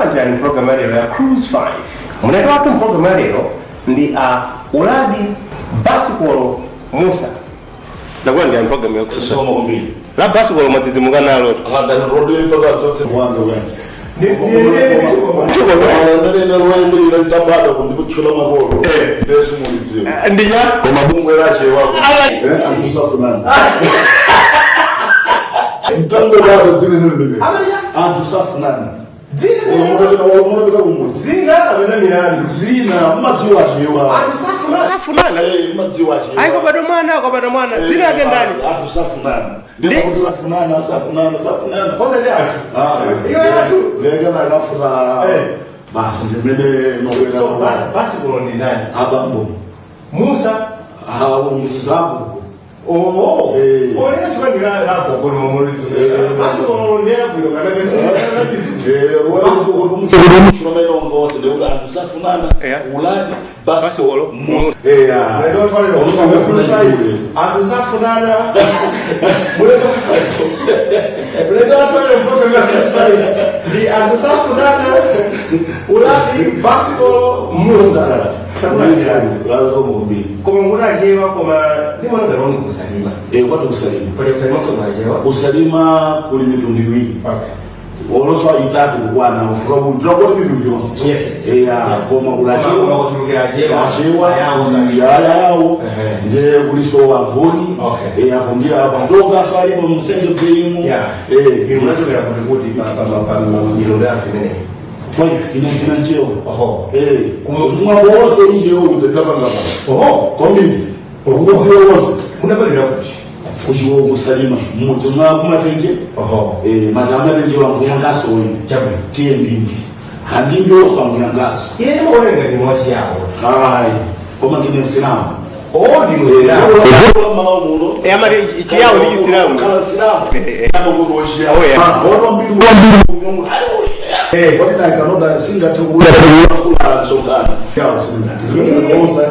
Takulandirani mpulogalamu ya lero ya Cruise 5. Mlendo wathu mpulogalamu ya lero ndi a Uladi Basikolo Musa. Takulandirani mpulogalamu ya Cruise. Soma kwambiri. La basikolo mwadzidzimuka nalo. Ndodepakatsotse wanga wanje. Ndalenda lwayimbilira ntabada kundikutchula makolo ndesimulidziwa. Ndija. Koma bungwe lache wako anthu safunana mtango bado dzine nilibebe anthu safunana. Olomulapita kumudzi. Zina kapena milandu? Zina, mmadziwa Chewa. Safunana. Mmadziwa Chewa. Ayi, kwabado mwana, kwabado mwana, dzina lake ndani? Anthu safunana. Ndikuti safunana, safunana, safunana. Kwanza ndi anthu. Iwe anthu. Ndeke nakafuna. Basi, ndimene nokwera. Basikolo ndi ndani? Abambo. Musa. Awo. Oh. Onena chikwa ndi la gogo nomomolizo. Basikolo ndi abwino kana kasi. Ndikuti anthu safunana. Uladi. Basikolo. Mulendo watwaliro. Anthu safunana. Mulendo watwaliro mpaka ndi anthu safunana. Uladi Basikolo Musa. Azomumbiri. Koma nguti Achewa, koma ndimaona ngati wanu kuSalima. Kwati kuSalima. Pali kuSalima so Achewa. KuSalima kuli mitundu iwiri. Oloswa itatu kukwana ufika ndilakoti mitundu yonse. Yes. Koma Koma kulachewa. kuchulukira Achewa. Achewa. Ayawo. Yayawo. Ndiye kuliso Wangoni. Apo ndiye apandoka salimo msenge beimu. Inu munachokera kuti pa mitundu yathu imeneyi? Wife ine ndina Nchewa. Oho. Mwambo wonse injewo kudzatapangapa. Kwambiri ukudziwa wonse. Munabadwira kuti? Kuchiwo kuSalima, mudzi mwa kumatenje. Mati amatenje wangu yangaso oyi. Chabwino. Tiye ndindi handindioso wangu yangaso. Ine ndimaonera ngati mwachiyawo. Ayi, koma ndine Nsilamu. Oh, ndinu Silamu. Malawo muno. Amati Chiyawo ndi Chisilamu. Khala Nsilamu. Oh, yeah. Kodwa singathe kula msonkhano yawo, singati zimene onse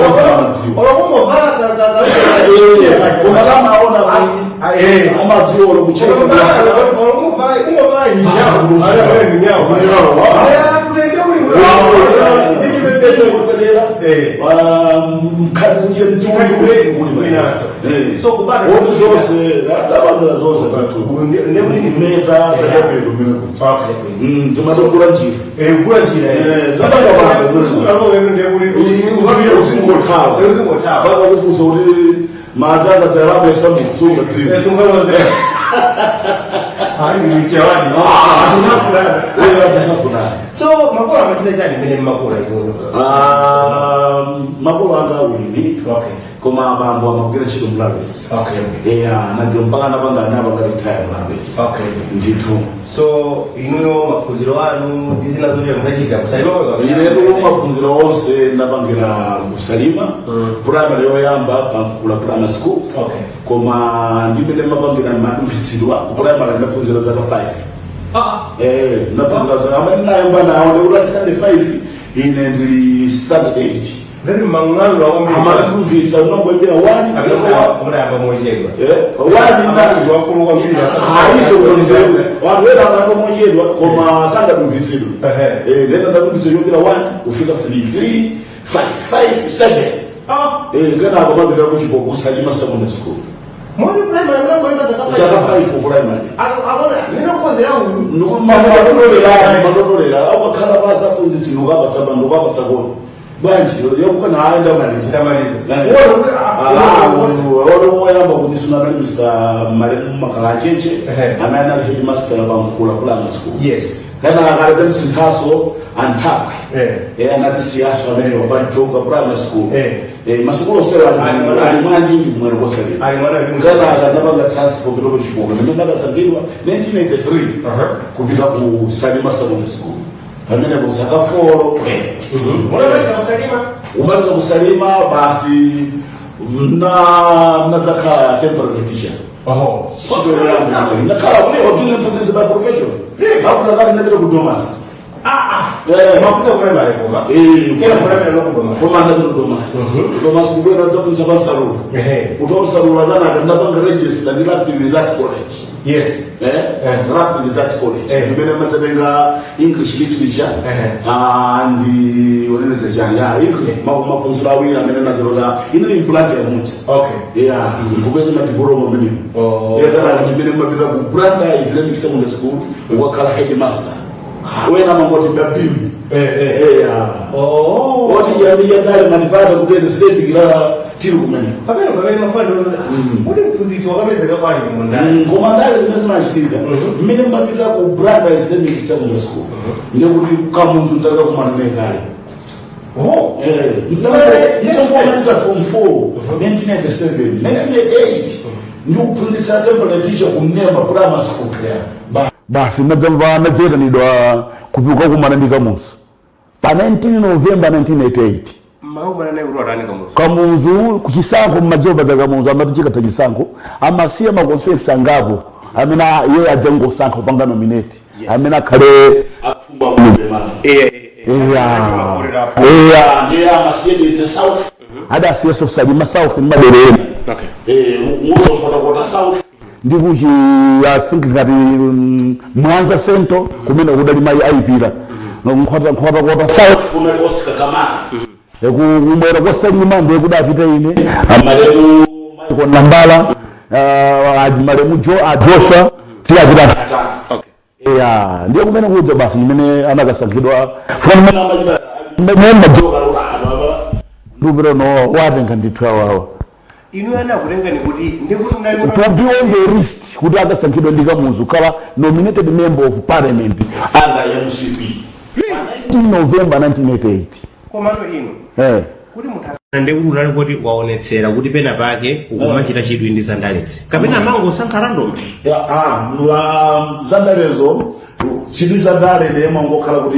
onse amadziwa. Olokungovala. Koma kamaona amadziwa olokucheka. Olokungovala kungovala hijabu nyawo. Aya kutende uli. Mkhazi. So kubata zonse ndapangala zonse patu meta dakapelo mene kuti timadokula njira. Kula njira. Zapanga uzingothawa. Uzingothawa. Faka kufunsa kuti madzi akadzalabesa mutsunga dziko. Hayi, nichewani. Kusafunana. So makolo amachita chani mmene mmakula iwoyo? Makolo anga aulimi. Koma abambo amagwira ntchito mLares. Eya, nage mpaka napanga anapanga retire mLares. Ndithu. So inuyo maphunziro anu ndi zina zoti munachita kuSalima? Inetu maphunziro onse ndapangira kuSalima. Primary yoyamba pankula Primary School. Koma ndimene mapangira madumphitsidwa ku primary, ndaphunzira zaka 5. Ndaphunzira zaka amene nayamba nawo ndikuti standard 5, ine ndili standard 8. Ndati mang'alula kwambiri. Amadumphitsa, unangoyambira 1. Munayamba mochedwa. Wani. Wakulu kwambiri. Aizo konzeru wanthu ena amayamba mochedwa koma sangadumphitsidwe. Ndena ndadumphitsidwa yombira 1 kufika 3, 3, 5, 5, 7. Kenako mapita kuchipoko, kuSalima Secondary School. Moni primary munangoyamba zaka Zaka 5 ku primary. Akona ninokozera. Matotolera, matotolera amakhala pasi aphunzitsi, ndikapatsa, ndikapatsa kona bwanji yokukana aenda maliza. Ndamaliza. Woyamba kumisuna anali Mr Malemu Makala Acheche. Amene anali headmaster paMkula Primary School. Kana akaleta msinthaso anthakwe. Anati siyaso ameneyo pajoga Primary School. Masukulu onsewo ali mwanyingi kumwera koSalima. Ali mwana ndi Kenaka ndapanga transfer kupita kuchipoka ndimene ndakasankhidwa 1983 kupita ku Salima Secondary School, pamenepo zaka 4. Munamaliza kuSalima? Umaliza kuSalima basi na nadzakhala temporary teacher. Ntchito yoyamba ndakhala kuyo ndine mphunzitsi by profession. Really? Afuza kati ndapita ku Domas. Makuza primary koma. Kena primary no ku Koma ndapita Domasi. Domasi kubwera ndzapunza pansalula. Kutoka Nsalula kanaka ndapanga register ndi Rapid Results College. Rapid Results College. Ndimene madzatenga English literature. Ah, ndi oneneze chani ya English maphunziro awiri amene nacholoka inali implant ya muti. Yeah, nkupeza madiploma amenewo. Yakanaka ndimene mapita ku Blantyre Islamic Secondary School, ukakhala headmaster. Wena mangoti babimu. Yeah. Oti yambi yadale mandipata kuti ndisitembikira tiri kumene. Pamene mafano kuti mphunzitsi wakapezeka bwanji mundani? Koma ndale zimene zinachitika mmene mbapita ku Blantyre Islamic Secondary School, ndekuti Kamuzu ndakakumana naye kale. Nditangomaliza form 4 1997, 1988 ndikuphunzitsa temporary teacher ku Mnemba Grammar School. Basi, nadzamva nadzayitanidwa kupita kumana ndi Kamuzu pa 19 November 1988. Makakumana naye kuti watani Kamuzu? Kamuzu kuchisankho, mmadzoba za Kamuzu amati chikatha chisankho amasiya ma constituency angapo amene iye adzangosankha kupanga nominate amene akhale Eya, ndiye amasiyedetsa South. Adasiyaso Salima South ndi madera ena. Muso Nkhotakota South. Ndi kuchi, I think ngati Mwanza Central kumene kudali mayi ayipira, Nkhotakota South kunali Oscar Kamara. Kumwera kwa Salima ndiye kudapita ine, malemu Michael Nambala, malemu Joshua, tidapita atatu. Ya, ndiye kumene kudza basi imene anakasankhidwa. Amachita Ndupita no watenga ndithu awawa. Inu ana akutengani kuti ndikuti mnali To be on the list kuti akasankhidwa ndi Kamuzu khala nominated member of parliament under MCP. 19 November 1988. Komano inu kuti munthu ndekuti unali kuti waonetsera kuti pena pake ukumachita chidwi ndi zandalezi kapena amangosankha random? Ya, zandalezo, chidwi zandale ndiye mangokhala kuti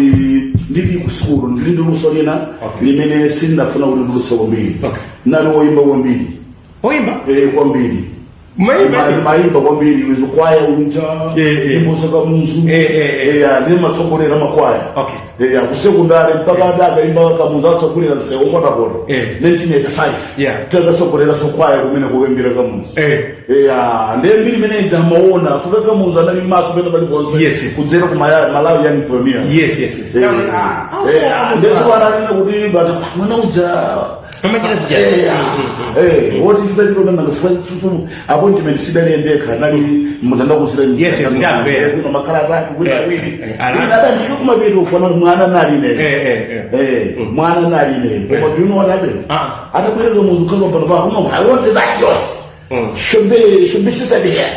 ndili ku sukulu ndili ndi luso lina limene sindinafuna kuti ndilutse kwambiri. Nali woyimba kwambiri. Oyimba? Eh, kwambiri. Mayimba? Mayimba kwambiri, kwaya unja, nyimbo za Kamuzu. Ndiye matsogolera makwaya. Ku sekondari mpaka adakaimba Kamuzu atsogolera msewu Nkhotakota 1985. Takatsogolera sokwaya kumene kukembera Kamuzu. Ndiye mbiri imene ija amaona fuka Kamuzu anali maso pena paliponse kudzera ku Malawi Young Pioneers. Yes. Ndetso analine kuti but mwana uja Amachita zija. Woti chita chito nanga susu appointment sidali ndekha, nali mutanda kusira. Yes, ndamvera. Kuno makhala atatu kuti awiri. Ala. Ina adandike kumapita ufana mwana nali ine. Mwana nali ine. Koma do you know what happened? Ah. Atabwereka Muzu khala pano pa kuno, "I want that youth should be seated here."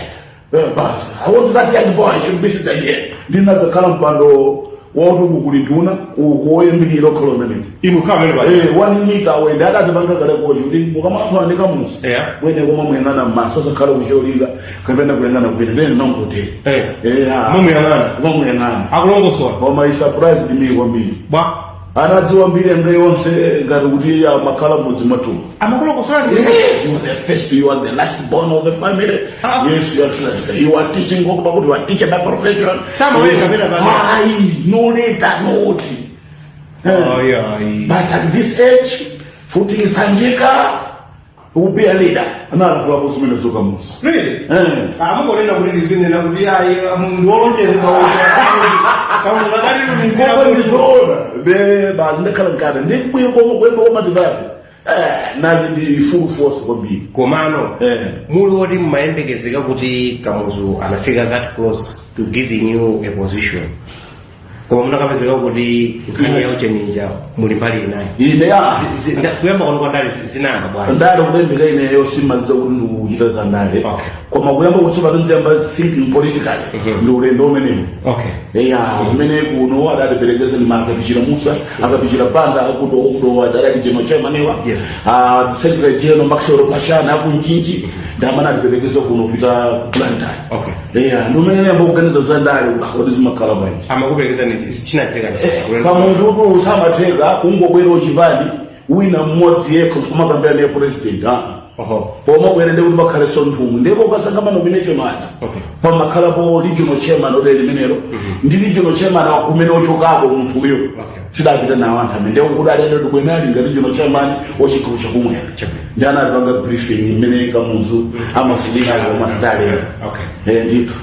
Basi, "I want that young boy should be seated here." Ndinadzakhala mpando wauti kuli nduna ukuwoyambirira okhala umene. Inu khala pamene paja. 1 meter wende adati panga kale kochi kuti mukamakhala ndi Kamuzu mwene koma muyang'ana m'maso, osakhala kucholika kapena kuyang'ana kwene ndene nongotere. Mumuyang'ana. Mumuyang'ana. Akulongosola. Koma he surprised me kwambiri. Bwa. Anadziwa mbiri yanga yonse ngati kuti amakhala mudzi mwathu. Amakulongosola ndi "Yes, you are the first, you are the last born of the family." "Yes, Your Excellency. You are teaching you are teaching by profession." Sama wewe kapena basi. Ayi, no letter, no oti. Ayi ayi. "But at this age, futi Sanjika will be a leader." Analakula zimene zokamusi. Really? Eh. Amungonena kuti ndizinena kuti ayi ndiwolonjeza Kamuzu akatitumizira. Koma ndizoona. Ne basi ndakhala nkana. Ndikubwira koma kuyemba koma tidati. Nali ndi full force kwambiri. Komano muli woti mmayembekezeka kuti Kamuzu anafika that close to giving you a position, koma munakapezeka kuti nkhani ya ucheninja muli mbali inayi? Ine ya Kuyamba kwanu kwa ndale zinayamba bwanji? Ndale kudembeka ineyo simaziza kuti ndikuchita za ndale. Koma kuyamba kuti tsopano ndiziyamba thinking politically ndi ulendo umenewu. Eya, kumene kuno adatiperekeza ni akapichira Musa, akapichira Banda akuto okuto adati general chairman wa secretary general Maxwell Pashana aku Mchinji ndamana atiperekeza kuno kupita Blantyre. Eya, ndi umene ndiyamba kuganiza za ndale kuti zimakhala bwanji. Amakuperekeza ni chinachitika? Kamuzu utu samatheka kungobwera uchipani wina mmodzi yekha nkumakambira naye president, ah. Pomwe bwere ndi kuti pakhalenso nthumwi, ndipo ukasankha ma nomination aja, pamakhalapo regional chairman odere limenelo ndi regional chairman kumene ochokako munthuyo. Tidapita nawo anthu amene ndiye kuti alendo ndikwenali ngati regional chairman wachigawo chakumwera. Ndi anatipanga briefing imene Kamuzu amafunika koma tadalemba. Eh, ndithu.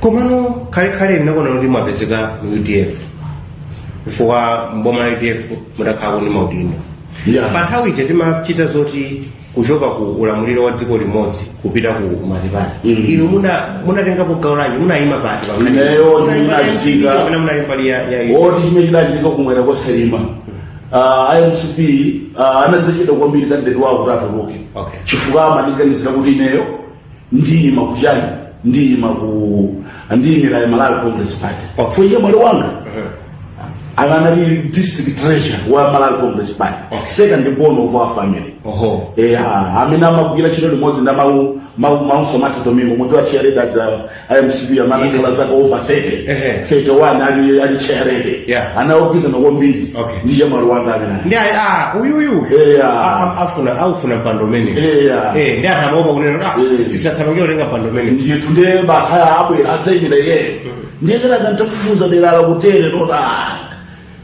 Komano khalekale ndinakuona kuti mwapezeka mu UDF, chifukwa mboma la UDF mudakhalako ndi maudindo. Pa nthawi ija timachita zoti kuchoka ku ulamuliro wa dziko limodzi kupita ku multiparty. Inu munatengapo gawo lanji? Munayima pati pa nkhani? Ineyo Munali chimene mbali ya chinachitika- MCP kapena munali mbali ya Oti chimene chinachitika kumwera kwa Salima, IMCP anadzachedwa kwambiri candidate wawo kuti atuluke, chifukwa amadiganizira kuti ineyo ndiyima kuchani, ndiyima ku ndiyimira Malawi Congress Party. For iye mwale wanga anali district treasurer wa Malawi Congress Party, second born of our family. Eya, amene amagwira ntchito limodzi ndi Mauso Martha Domingo, mudzi wa chairlady za IMCP, amene akhala zaka over 30, 31 ali chairlady. Anawagwizana kwambiri ndi chamwali wanga amene Ndi uyuyu afuna aufuna mpando umene. Ndi anthu amaopa kunena, tisathamangire kutenga mpando umene. Ndithu, ndiye basa abwera adzayimira iyeyo. Ndiye kenaka ntafufuza dera la kutere nota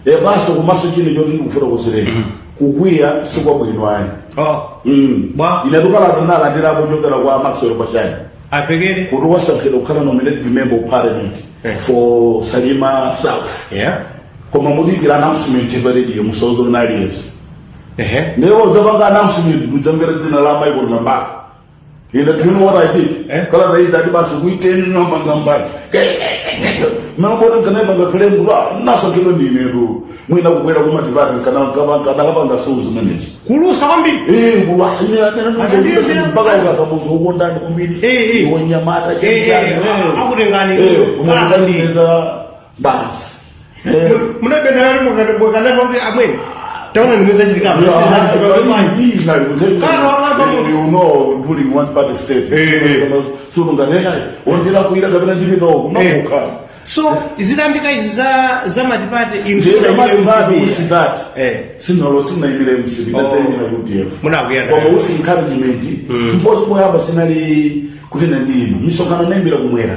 epaso komanso chino choti ndikufotokozereni, kukwiya sikwabwino ayi. Bwa? Ine tukalata nalandirapo kuchokera kwa Maxwell Pachani Apekere kuti wasankhidwa kukhala nominated member of parliament for Salima South, koma mudikira announcement pa radio, musauze wina aliyense. Ndiye udzapanga announcement, mudzamvera dzina la Michael Gambari. Ine, do you know what I did? Eh? Kala ndaita ati basi kuiteni namba Gambari. Mabona nkanaipanga claim nasankhidwa ndinetu, mwina kukwera kumatipati nkanakapanga suzu zimenezi. Kulusa kwambiri. Eh, mpaka ukakamuza ukondani kwambiri. Iwe nyamata chemchani. Akutengani. Umakutanipeza basi. Munabendera mukanafa kuti amweni taona nimezachitika. You know, ruling one party state. So ngati ondira kuira kapena ndipita uku makukhala. So zitambika izi za multiparty inu? Ndiye with that, sinalo sinayimira MCP, ndadzayimira UDF. Munakuyenda. Koma with encouragement, mpozi poyamba sinali kuti nandiyima misonkhano, nayimbira kumwera,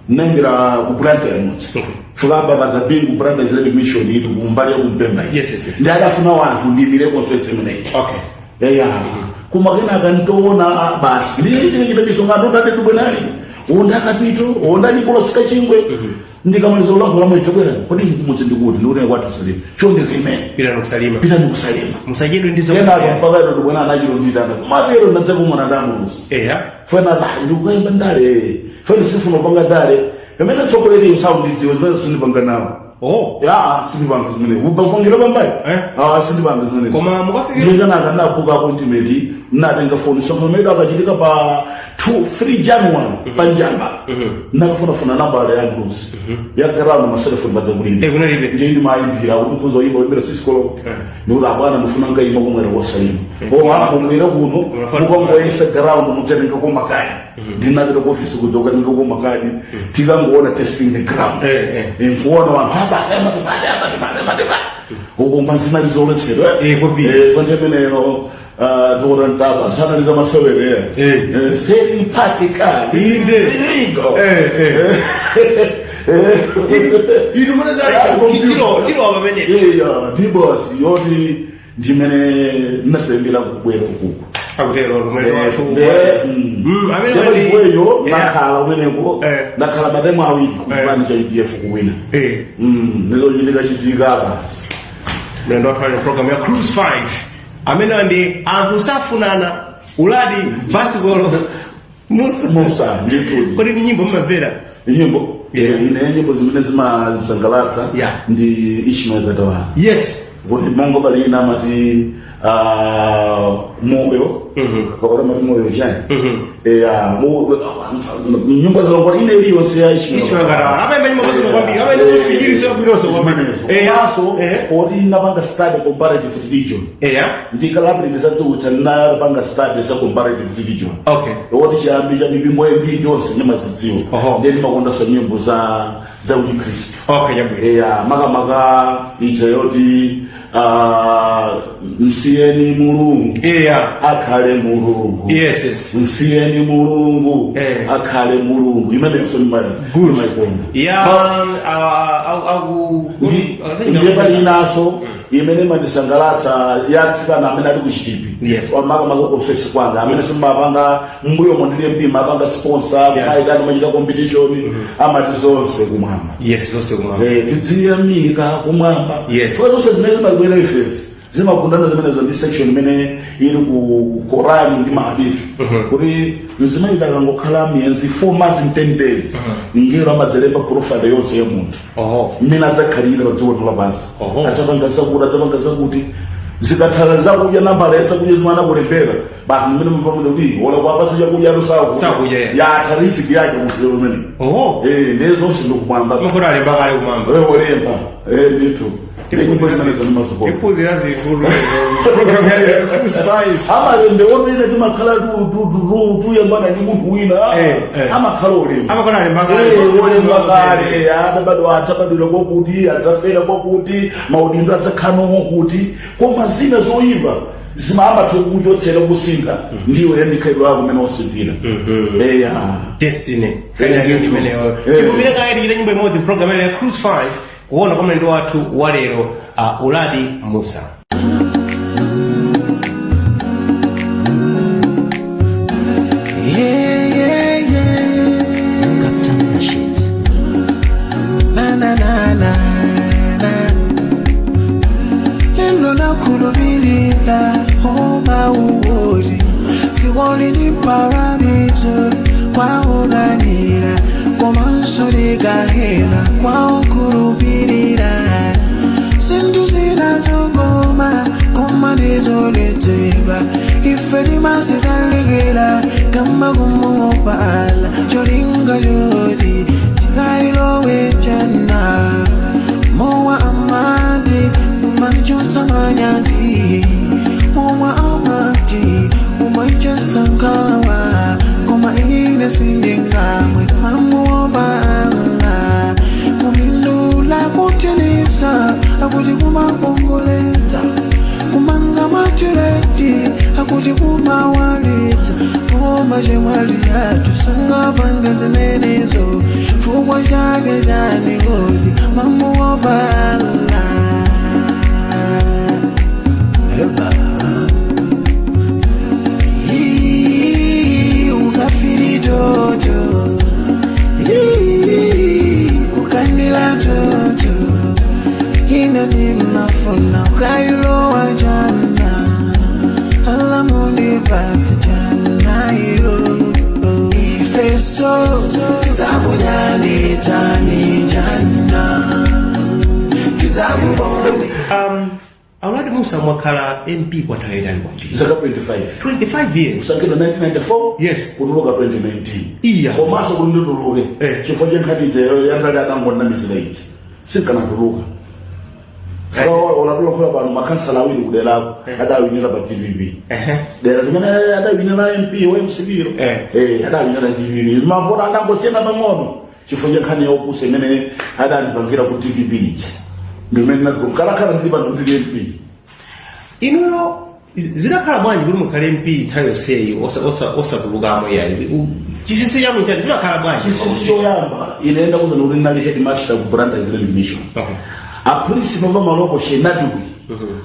nayimbira ku Blantyre mudzi. Fukamba padza bingu Blantyre Islamic Mission ili kumbali ya kumpemba iyi. Ndi adafuna wanthu ndiyimire conference imeneyi. Eya, koma kenaka ntoona basi ndiyita misonkhano, ndade dubwenali wonda Kapito, wonda Nicholas Kachingwe. Ndikamaliza ulankhula mwe, chabwera kodi kumudzi ndikuti ndikuti kwathu Salima, chondeka imene. Pita nukusalima. Pita ndikusalima. Musachedwe ndi Kenaka mpaka ino ndibwena anachiro nditana kumapero ndadzakumana ndamusi. Fena ndikuyimba ndale, fena sifuna kupanga ndale pamene tsogoleri usaundidziwe zimene sindipanga nawo. Ya, sindipanga zimene upangira pambayi. Ah, sindipanga zimene. Koma mukafika Ndiye kenaka ndinabuka appointment, natenga foni, sonkhano akachitika pa 2 3 January pa Njamba. Nakafunafuna nambala ya Mluzi ya ground, maselefoni badza kulimba. Eh, kunalibe. Ndiye ndimayimbira kuti mkhoza oyimba oyimbira sisikolo, ndikuti abwana, ndifuna nkayima kumwera kosalima o apo mwera kuno, mukangoyesa ground mudzatenga makadi. Ndinapita ku office kuja kukatenga makadi, tikangoona testing the ground. Nkuona wanthu abasa amatipati amatipati amatipati uko mazinali zoletsedwa. Kwambiri. Fanti imeneyo Dr. Ntaba sanaliza masewere. Selling party card is illegal. Inu tilo pamene. Iya, ndi basi yoti ndimene ndinadzayambira kubwera ukuku. Akutero lumene wathu. Amene Iweyo nakhala kumeneko. Nakhala matemu awiri kuchipani cha UDF kuwina. Nizochitika chitika basi. Mlendo wathu ali program ya Cruise 5, amene ndi anthu safunana, Uladi Basikolo Musa. Musa, ndithu. Kodi ni nyimbo mmamvera? Nyimbo? Ine nyimbo zimene zimasangalatsa ndi Ishmael Katawala, kuti mongo pali ina amati moyo, kakora mati moyo chani. Eya, nyimbo zilongola ine iliyonse ya Ishmael. Ishmael Katawala amayimba nyimbo zabwino kwambiri, amayimba zosikiriso bwinonso kwambiri. Zimenezo. Komanso oti napanga study comparative religion, ndikalapiri ndizaziutsa, ndinapanga study za comparative religion, oti chiyambi cha mipingo yambiri yonse ndimazidziwa. Ndiye ndimakondanso nyimbo za uchikhristu. Okay, chabwino. Eya, makamaka ija yoti Ah, msiyeni Mulungu akhale Mulungu. Yes. Msiyeni Mulungu akhale Mulungu. Imeneyonso ndimaikonda. Ya aku Ndiye pali inaso imene imandisangalatsa ya atsikana amene ali kuchitipi, makamaka kuofesi kwanga, amene simapanga mbuyo ndili MP, mapanga sponsor, kumayitana, machita competition, amati "Zonse Kumwamba". Yes, "Zonse Kumwamba". Eh, tidziyamika kumwamba. Kwa zonse zimene zimabwera ifezi zimakundana zimenezo ndi section imene ili ku Korani ndi mahadithi, kuti mzimayi akangokhala miyezi 4 months and 10 days, ngelo amadzalemba profile yonse ya munthu, mmene adzakhalira pa dziko lapansi, adzapanga zakuti, adzapanga zakuti. Zikathala zakudya, nambala ya zakudya zimene anakulembera basi, ndimene mfamile kuti wala kwapasa chakudya atu Sakudya, yes. yatha riziki yake munthu pamene. Eh, ndiye zonse ndikumwamba. Makoti alemba kale kumwamba. Wewe olemba, eh, ndithu nyimbo zimenezo ndimazikonda. Tiphunzira zinthu program ya Cruise 5. Amalembe omene timakhala tuyambana ndi munthu wina, amakhala olemba. Amakhala alemba kale. Eh, olemba kale, adabadwa, adzabadwira kwakuti, adzafera kwakuti, maudindo adzakhala kwakuti. Koma zina zoyipa zimaambatha kukuchotsera kusintha ndiwe yandikhalidwe lako kumene wasinthira, eya. Destiny kanya imeneyo. Tipumire kaya, tichite nyimbo imodzi program ya Cruise 5, kuona kwa mlendo wathu wa lero, Uladi Mussa. Yeah. Captain Nasheeds. Na na na na na. Lelo nakhulupirira homa uwoti tiwoli ni paradiso kwawoganira komanso ligahena kwawokhulupirira zinthu zinazokoma koma ndizoletsedwa ife timazitalikira kama kumuopala cholinga choti chikailowe jana. Mowa amati umachosa manyazi, mowa amati umachosa nkhawa, koma ine sindingamwe mamuopala kumindula kutinitsa akuti kumakongoletsa kumanga machireti akuti kumawalitsa koma chemwali yathu sangapanga zimenezo chifukwa chake chanigodi mamuopala. Eba. Ii, ukafiri toto. Ii, kukandila toto. Ine ndimafuna ukailowa jana, alamundipatse jana iyo ifeso tidzakudalitsani jana tidzakuboni. Uladi Mussa, mwakhala MP kwa nthawi yayitali kwambiri. Zaka 25. 25 years. Kusankhidwa 1994, kutuluka 2019. Komanso kuti ndituluke, chifukwa cha nkhani ija yandali adangonamizira idzi, sinkanatuluka. Olatulakula pano makhansala awiri kuderako adawinira pa DPP. Dera limene adawinira MP wa MCP, adawinira DPP, mavota adangosiyana pang'ono chifukwa cha nkhani yopusa imene adandipangira ku DPP idzi, ndimene natuluka. Kalakhala ndili pano ndili MP. Inuyo zidakhala bwanji kuti mukhale MP nthawi yonseyi osatulukamo yayi? Chinsinsi chanu chani? Zidakhala bwanji? Chinsinsi choyamba, ine ndakuza kuti ndinali headmaster ku Blantyre Islamic Mission. A principal pamaloko Shenadiwi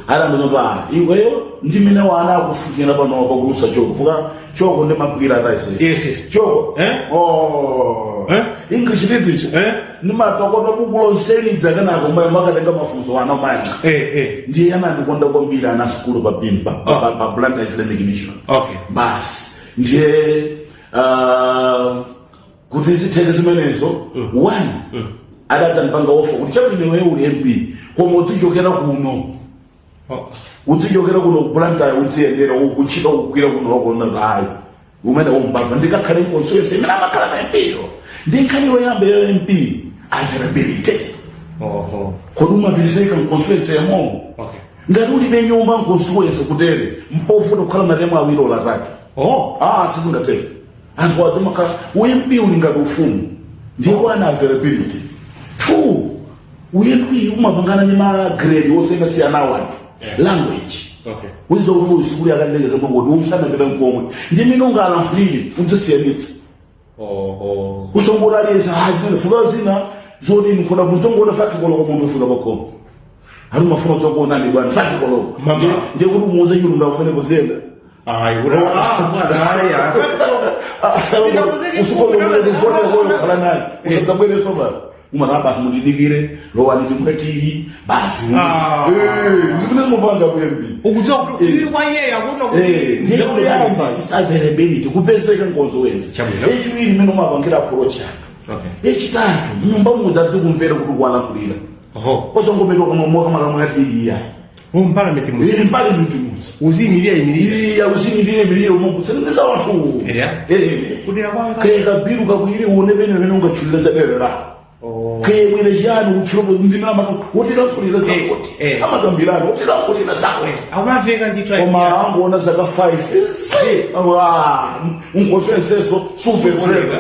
adandizoti, "Iweyo ndimene wana akufikira panopa kulusa choko fuka choko ndimagwira ataise." Yes. Choko. Eh? Oh. Eh? English literature. Eh? Ndimatokota buku lonselidza kenako makatenga mafunso ana mayanga. Ndiye anandikonda kwambiri ana sukulu pa bimba, pa Blantyre Islamic Mission. Basi, ndiye kuti zitheke zimenezo, one, adadzandipanga offer kuti chabwino, iweyo uli MP koma udzichokera kuno, udzichokera kuno ku Blantyre, udziyendera ukuntchito kugwira kuno wakona. Ayi, umene umbava ndikakhale mconstituency imene amakhala ma MP yo. Ndi nkhani yoyamba ya MP, availability. Kodi umapezeka mconstituency yamomo? Ngati ulibe nyumba mconstituency kutere, mpovuta kukhala matemu awiri ola atatu. Ah, sizingatheke. Anthu adzimakhala u MP uli ngati ufumu. Ndiye one, availability. Two, U MP umapangana ndi ma grade osiyanasiyana anthu, language. Uziza kuti uyu sukulu yakalilekeza mangoti usanapita nkomwe, ndi mene ungalankhulire udzisiyanitsa. Usongora aliyense zimene fuka zina zoti nkhoda kunzongoona 5 koloko munthu ufika pakhomo ali mafuna kuzokuonani bwana 5 koloko. Mama. Ndiye kuti umuuze chilungamo pamene kuzenda. Ayi, kuti bwana, ayi, Khala naye, usadzabwereso pano, umati basi mundidikire, lowani timwetiyi basi. Zimene zimupanga ku MP. Ukudziwa kuti uli kwa iye akuona kuti Ndiyoyamba is availability, kupezeka nkonzo wenzi. Chabwino. Yachiwiri, imene umapangira approach anthu. Yachitatu, nyumba mudza zikumvera kuti kuwalankhulira. Osangomedwa kamwe kamwe ati iyayi. Mu parliament mu Ili parliament mudza uziyimirira imirira. Iya, uzimirire mirire umugutsa nimeza wanthu. Kudera kwanga. Kaya kabiru kakwiri uone pene pene ungatchulira zadera lawo. Kaya mwene chiyani utchulopo ndimene amati wotilankhulira zakuti. Amakambirana wotilankhulira zakuti. Akumaveka ndithu. Koma angoona zaka 5 unkonfenseso suvesera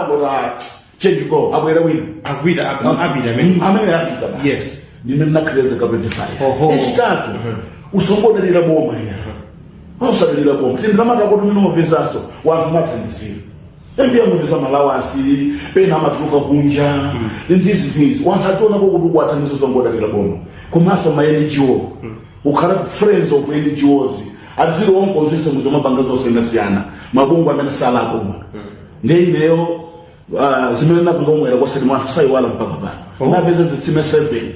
ngota change go, abwera wina. Akupita, apita amene. Amene apita basi. Ndimene nakhalira zaka 25. Echitatu, usongodalira boma ya usadalira boma tindamata kuti mene umapezaso wanthu mathandizira MP amapeza ma allowance, pena amatuluka kunja ndizi ndizi wanthu ationako kuti ukuwathandiza usongodalira boma. Komanso ma NGO, ukhala friends of NGOs, adziri onkonzesa kuti mapanga zosiyanasiyana, mabungwe amene sala aboma. Ndiye ineyo zimene napanga umwera kwasati mwanthu sayiwala mpaka pano. Napeza zitsime 7.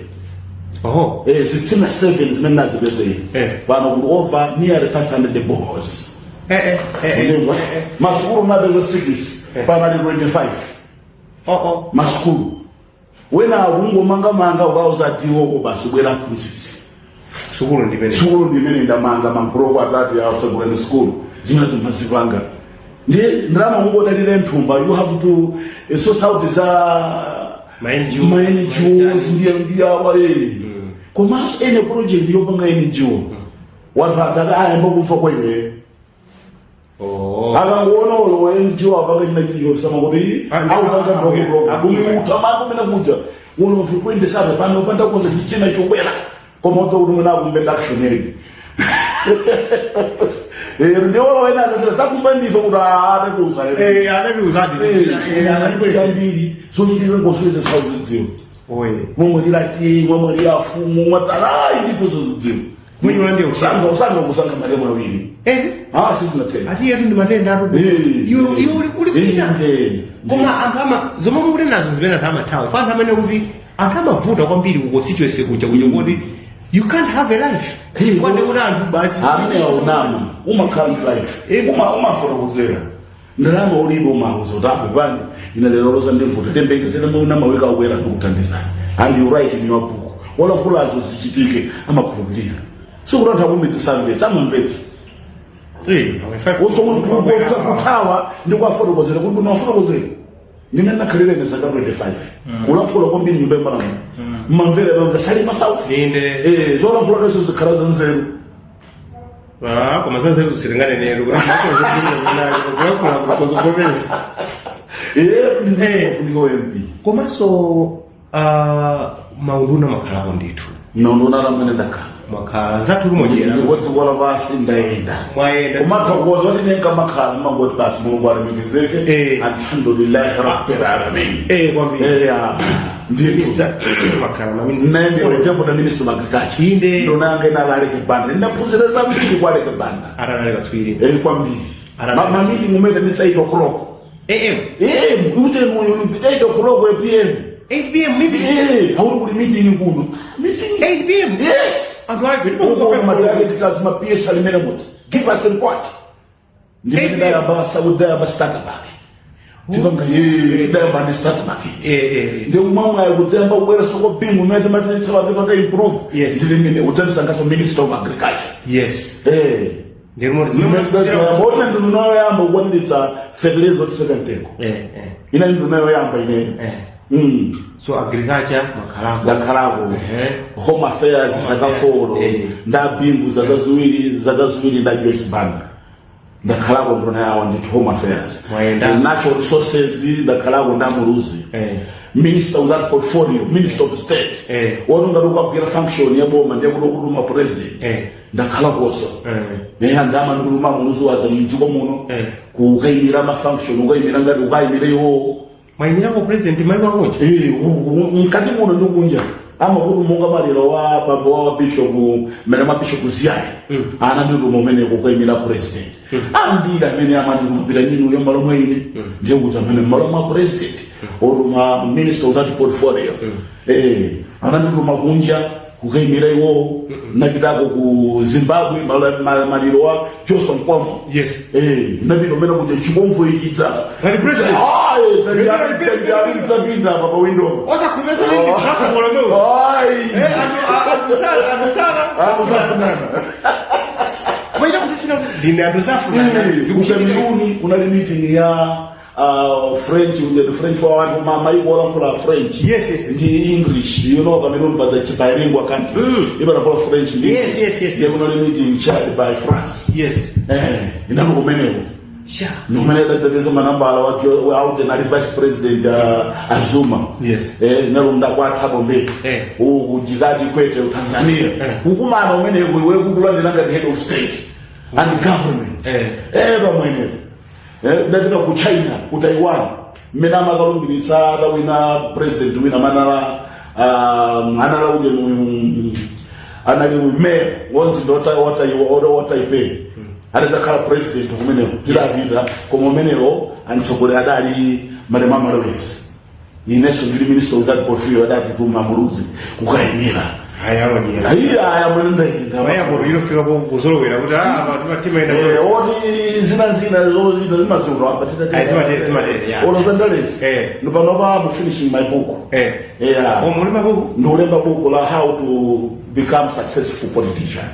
Zitsime 7 zimene nazipeza ine. Pano kuti over nearly 500 boreholes. Ndimva? Masukulu napeza 6, panali 25. Masukulu wena akungomangamanga, ukauza diwoko basi bwera mphunzitsi. Sukulu ndimene. Sukulu ndimene ndamanga mabuloko atatu yatsagulani sukulu zimene zimazipanga. Ndiye ndalama kungodalira nthumba, you have to sort out za Ma NGO. Ma NGOs ndiye ndiyawa. Komanso ene project yopanga NGO, wanthu adzaka ayamba kufa kwa iweyo. Akangoona ulo wa NGO apanga china chilichonse amakuti aupanga block block kumiuta mako mene kuja uno vikwende sabe pano panda konza chitsime chobwera, koma udza kuti mwina akumbe action aid. Ndiwolo wena akazira takumba ndife kuti adatuza. Anatiuzadi. Yambiri zochitika ngosweze sauzidziwa. Oye. Momwe lilati momwe lilafumu mwatalayi ndithu zozidziwa. Mwenye ndiye usanga usanga kusankha matemu awiri. Sizinathenga. Ati yetu ndi matenda atu. Iwe uli kuita. Koma anthu ama zomwe mukuti nazo zimene anthu amathawa. Fa anthu amene kuti anthu amavuta kwambiri ku constituency kuja kuja kuti you can't have a life. Chifukwa ndi kuti anthu basi. Amene aunama umakhala ndi life. Umafotokozera ndalama ulibe, umauza kuti apo pani ine lero loza ndivuta, tembekezera mwina mawika akwera ndikuthandizani, and you write in your book walakhulazo zichitike, amakhulupirira. Sikuti anthu akumidzi samvetsa, amamvetsa. Kuthawa ndi kuwafotokozera kuti kunawafotokozera ndine nakhalira ine zaka 25 kulankhula kwambiri nyumba yamalamulo mmamvera pamva Salima South. Inde. Zolankhula kazo zikhala zanzeru. Koma zanzeru silinganenero kuti makozo. Ndikufunika MP. Komanso maunduna mwakhalako ndithu. Naunduna lamene ndakhala. Mwakhala nzathu kumojera. Ndikodziko lapansi ndayenda. Mwayenda. Kumathokoza kuti nenkamakhala mangoti basi Mulungu alemekezeke. Alhamdulillahi rabbil alamin. Kwambiri. Ya ndithu. Mwakhala maminista. Nende deputy minister of agriculture. Inde. Ndonanga inali Aleke Banda, ndinaphunzira zambiri kwa Aleke Banda. Atanali katswiri. Kwambiri. Ma meeting umene nditsa 8 o'clock. AM. Ute muyo 8 o'clock PM. 8 PM meeting. Hauli kuli meeting kuno, meeting. 8 PM. Yes. Anthu aje. Uko ma directors, ma PS alimene muti give us a report. Ndimene ndayamba saudayamba starter pack tipanga ye tidayamba ndi starter pack. Ndi umamwe kudzayamba kubwera soko bingu mene timatitsa tipanga improve. Ndilimene udzandisangaso minister of agriculture. Ndimoti. Ndimene ndinoyamba kukwaniritsa fertilizer otsika mtengo. Ina ndinoyoyamba ineyo. So agriculture mwakhalako. Ndakhalako. Home affairs zaka 4. Ndabingu zaka 2, zaka 2 nda Joyce Banda. Ndakhalako nduna yawo ndithu, Home Affairs. Mwayenda. Natural Resources ndakhalako nda Muluzi. Minister without portfolio, Minister of State, woti ngati ukagwira function ya boma ndiye kuti ukutuma president. Ndakhalakoso. Andama ndikutuma Muluzi wadza mdziko muno kukayimira ma function, ukayimira ngati ukayimira iwowo. Mwayimirako president maiko akunja? Mkati muno ndi kunja. Amakuti monga maliro wa bambo wa bishop, mmene mwa Bishop Ziyayi, anandituma umeneko kukayimira president. Ambiri amene amandituma, pita nyinuyo mmalo mwa ine, ndiye kuti amene mmalo mwa president otuma minister without portfolio. Anandituma kunja kukayimira iwowo. Napitako ku Zimbabwe, maliro wa Johnson Nkomo. Napita umene kuti chikomvo ichidza. Ngati president? Tanjari mtapinda pa window. Osakhumesa ndi transport lomwe. Ayi. Anthu sala. Akusafunana. Waita kuti sina ndine anthu safunana. Ku Cameroon kunali meeting ya French, the French wa wanthu maiko olankhula French Yes. ndi English. You know Cameroon, but it's bilingual country, imalankhula French ndi Yes, yes. Ndiye kunali meeting chaired by France. Inali kumeneko. Numene dadzapeza manambala wa auden ali vice president, Azuma. Nalunda kwa Thabo Mbeki. Uku Jikati Kwete ku Tanzania. Kukumana umeneko iwe kukulandira ngati head of state and government. Pamwenepo ndapita ku China, ku Taiwan, mmene amakalumbiritsa atawina president wina manala, anala uje anali mayor wonzinda wa Taipei, adadzakhala president kumeneko. Tidapita, koma umenewo antsogoleri adali malemu Amalewezi. Inenso ndili minister without portfolio, adatituma Muluzi kukayimira. Ayawanyera. Iya, aya mwene ndayenda. Mayakoro inofika kuzolowera kuti ah, timaenda. Oti zina zina zozita zimaziuto apa. Ayi, zimatere, zimatere, yeah. Ono zandalezi. Ndipanopa mu finishing my book. Yeah. Oh, muli mabuku? Ndikulemba buku la how to become successful politician.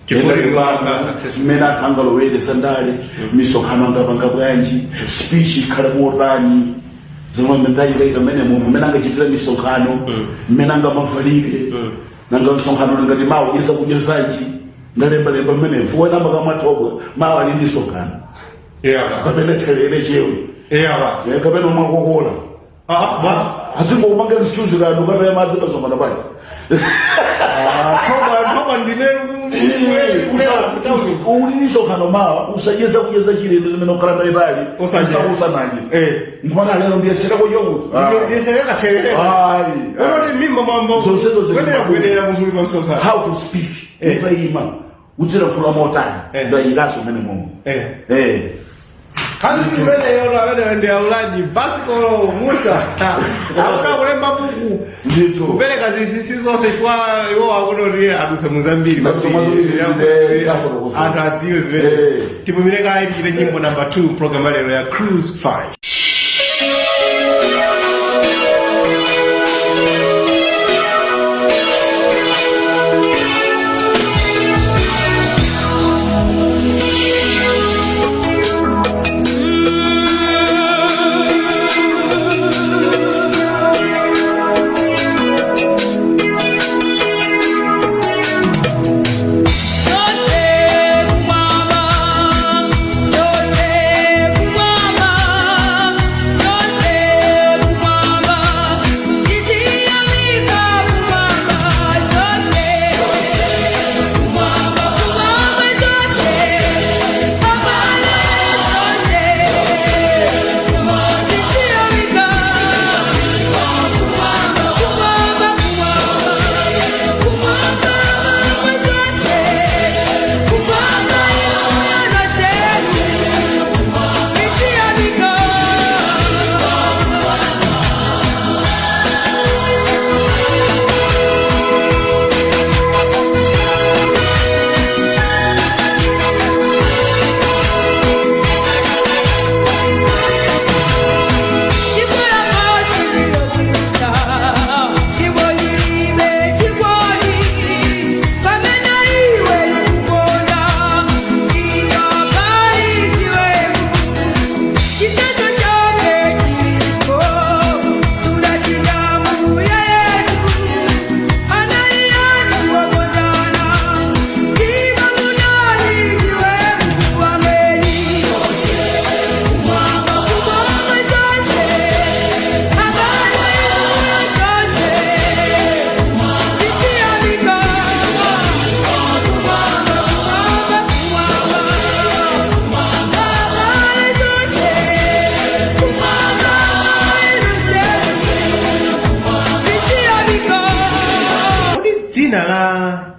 Chifukwa Ena ndikumakhala lemba successful. mmene anthu angalowere zandale, misonkhano angapanga bwanji, speech ikhale motani, zomwe ndayikaika mmene mmene angachitira misonkhano, mmene angamavalire, nanga msonkhano lingati mawu iza kudya zanji. Ndalembalemba mmene mfuwe namba kamwathobwa mawu ali ndi msonkhano kapena thelere chewe. Kapena umakokola. Ah, bwa. Azingomanga msuzi kanu kapena madzi pasonkhano pachi. Thoba thoba ndinero. Uli misonkhano mawa, usacheza kucheza chilendo zimene ukhala naitali. Usacheza. Usananje nkumana lero ndiyesereko chokuti. Ndiyesereka thelere. Ayi. Unoti mimba mambo. Zonsezo zili Kwenera mabuku. kwenera munthu pa msonkhano. How to speak, ukayima udzilankhula motani. Ndayikaso mmene momwe. Kani timeneyo amene ndi aulaji basikolo Musa akuda kulemba buku. Ndithu. Kupereka zinsinsi zonse chifukwa iwo akunoti adutsa muzambiri. Adutsa muzambiri, ndafotokoza. Anthu adziwe zimene. Tipumire kayi, tichite nyimbo number 2 program ya lero ya Cruise 5. Zose kumwamba, zose kumwamba.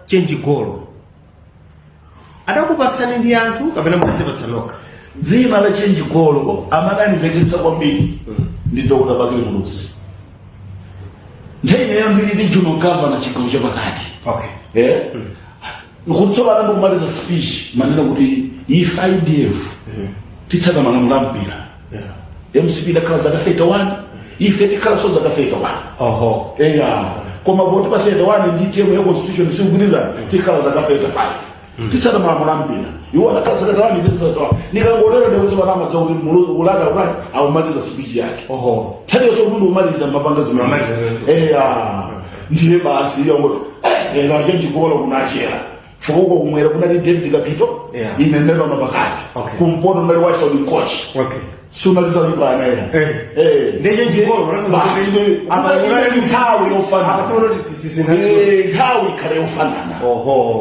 Change Golo adakupatsani ndi anthu kapena mukadzipatsa nokha? Dzina la Change Golo amadandimveketsa kwambiri ndi Dr. Bakili Muluzi. Nthawi ineyo ndili regional governor, chigawo chapakati. Eh, kuti tsopano ndikumaliza speech, manena kuti ife UDF titsata malamulo a mpira. MCP idakhala zaka 31, ife tikhalanso zaka 31. Eya, koma poti pa 31 ndi term ya constitution sikugwirizana, tikhala zaka 35, titsata malamulo a mpira. Iwo adakhala zaka 31, ife 31. Nikangotero ndikuti pano amadza kuti Muluzi ulada ulani aumaliza speech yake. Nthawi yonse kuti umaliza mapanga zimene. Mamaliza zimene. Eya, ndiye basi yongo lero a Change Golo kunachera fukuko kumwera kunali David Kapito. Ine ndinali pakati. Kumpoto ndali Watson Coach. Sunalizazibana ya. Ndiye Change Golo, basi. Apa Nthawi yofanana. Apa tsono tisintha. Nthawi ikhale yofanana.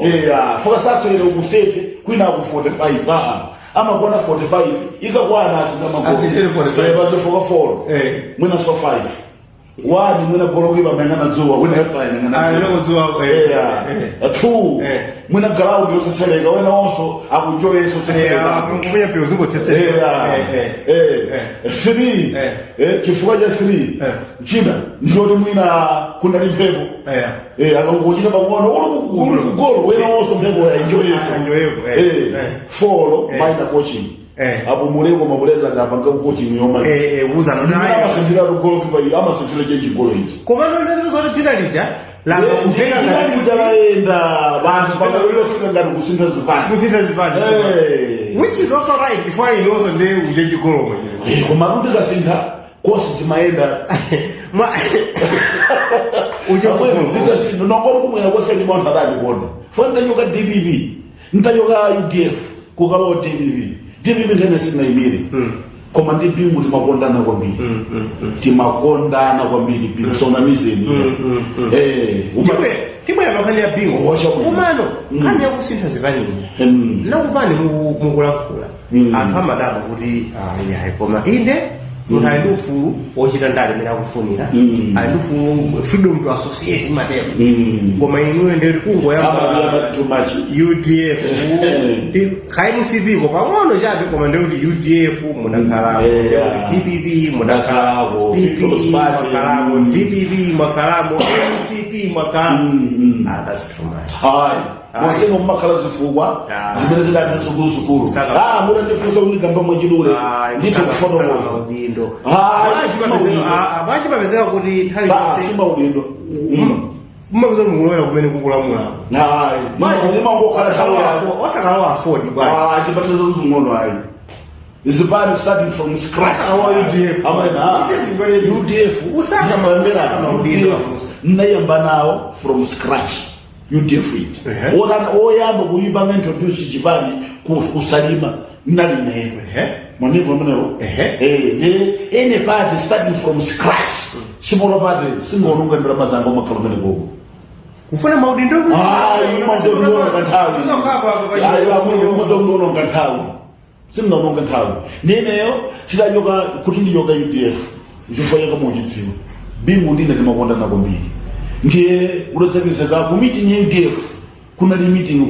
Eya, foka saswere uku 30, kwina aku 45. Aa, amakwana 45 ikakwana Asinthere 45. Bazifoka 4. Mwina so 5 1, mwina goalkeeper mayang'ana dzuwa, wina F mayang'ana. Ah, ino dzuwa. Eya. 2. Mwina ground yotsetseleka, wena onso akunjoyeso tsetseleka. Kumenya mpira uzingotsetseleka. Eya. 3. Chifukwa cha 3 china ndiyoti mwina kunali mphepo. Akangochita pang'ono uli kugolo, wena wonso mphepo yaenjoyeso. Enjoyeko. Four, minor coaching. Apo muleko mabuleza akapanga coaching yomaliza. Uzana naye. Amasinthira goalkeeper iyi, amasinthira Change Golo izi. Koma ndo zoti dzina lija lamba kumveka. Dzina lija laenda basi paka lilofika ngati kusintha zipani. Kusintha zipani. Which is also right before I also ndi u Change Golo mwenyewe. Koma kuti kasintha kosi zimayenda. Ma u Change Golo. Ndikasintha nongoti kumwera kwese chimanthu adalikonda fo ntachoka DPP, ntachoka UDF kukalowa DPP. DPP nthene sinayimire, koma ndi Bingu timakondana kwambiri, timakondana kwambiri Bingu, sonamizeni. Tibwera pankhani ya Bingu. Wacha bwino. Komano nkhani yakusintha zipanini, nakuvani mukulankhula, anthu amadabwa kuti ah, yayi, koma inde munthu ali ndi ufulu wochita ndale imene akufunira, ali ndi ufulu, freedom to associate imatero. Koma inuyo ndeti kungoyamba Amalira too much. UDF khayi MCP ko pang'ono chabe, koma ndekuti UDF munakhalako, DPP munakhalako, Munakhalako, PP People's Party. mwakhalako, DPP mwakhalamo, MCP mwakhalamo. Ah, that's too much. Hayi, mwasema mumakhala zifukwa zimene zidati zikuluzikulu. Saka. Ah, mutandifunsa kuti gamba mwachidule ndithu kufotokoza. Udindo. Hayi, simaudindo. Bwanji mapezeka kuti nthawi zonse Simaudindo. mumapeza kuti mukulowera kumene kukulamulako? Hayi, imangokhala nthawi yako. Osakalowa AFORD bwanji? Ah, chipatizo zing'ono ayi, zipani starting from scratch. Osakalowa UDF. Amene, ah, UDF. Usaka maudindo. UDF Afusa. ndinayamba nawo from scratch UDF it. Oyamba kuyipanga introduce chipani kusalima ndinali ineyo. Mwandimva amenewo? Ehe. Ndi any party starting from scratch, small parties, singononga ndalama zanga umakhala umene koko. Kufuna maudindo. Hayi, mazononga nthawi. Hayi, amwe mazononga nthawi, singaononga nthawi. Ndineyo chidachoka kuti ndichoka UDF chifukwa chaka muchidziwa Bingu ndine timakondana kwambiri. Ndiye udadzapezeka ku meeting ya UDF, kunali meeting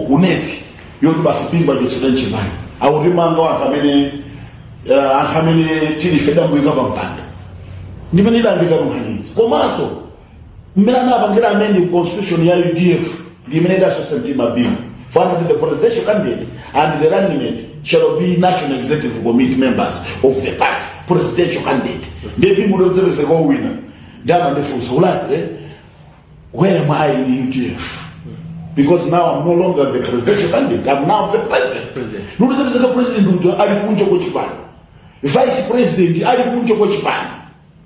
ku NEC yoti basi Bingu achotsedwa mchipani, akutimanga anthu amene anthu amene tilife dambwika pa mpando. Ndimene idambika nkhanizi, komanso mmene anapangira amend constitution ya UDF ndi imene idaswetsa mtima Bingu. Fana the presidential candidate and the running mate shall be national executive committee members of the party, presidential candidate. Ndiye Bingu udodzepezeka owina, ndi amandifunsa ulati, where am I in UDF? Because now I'm no longer the presidential candidate, I'm now the president. President. Nukudzepezeka president uja ali kunja kwechipani, vice president ali kunja kwechipani,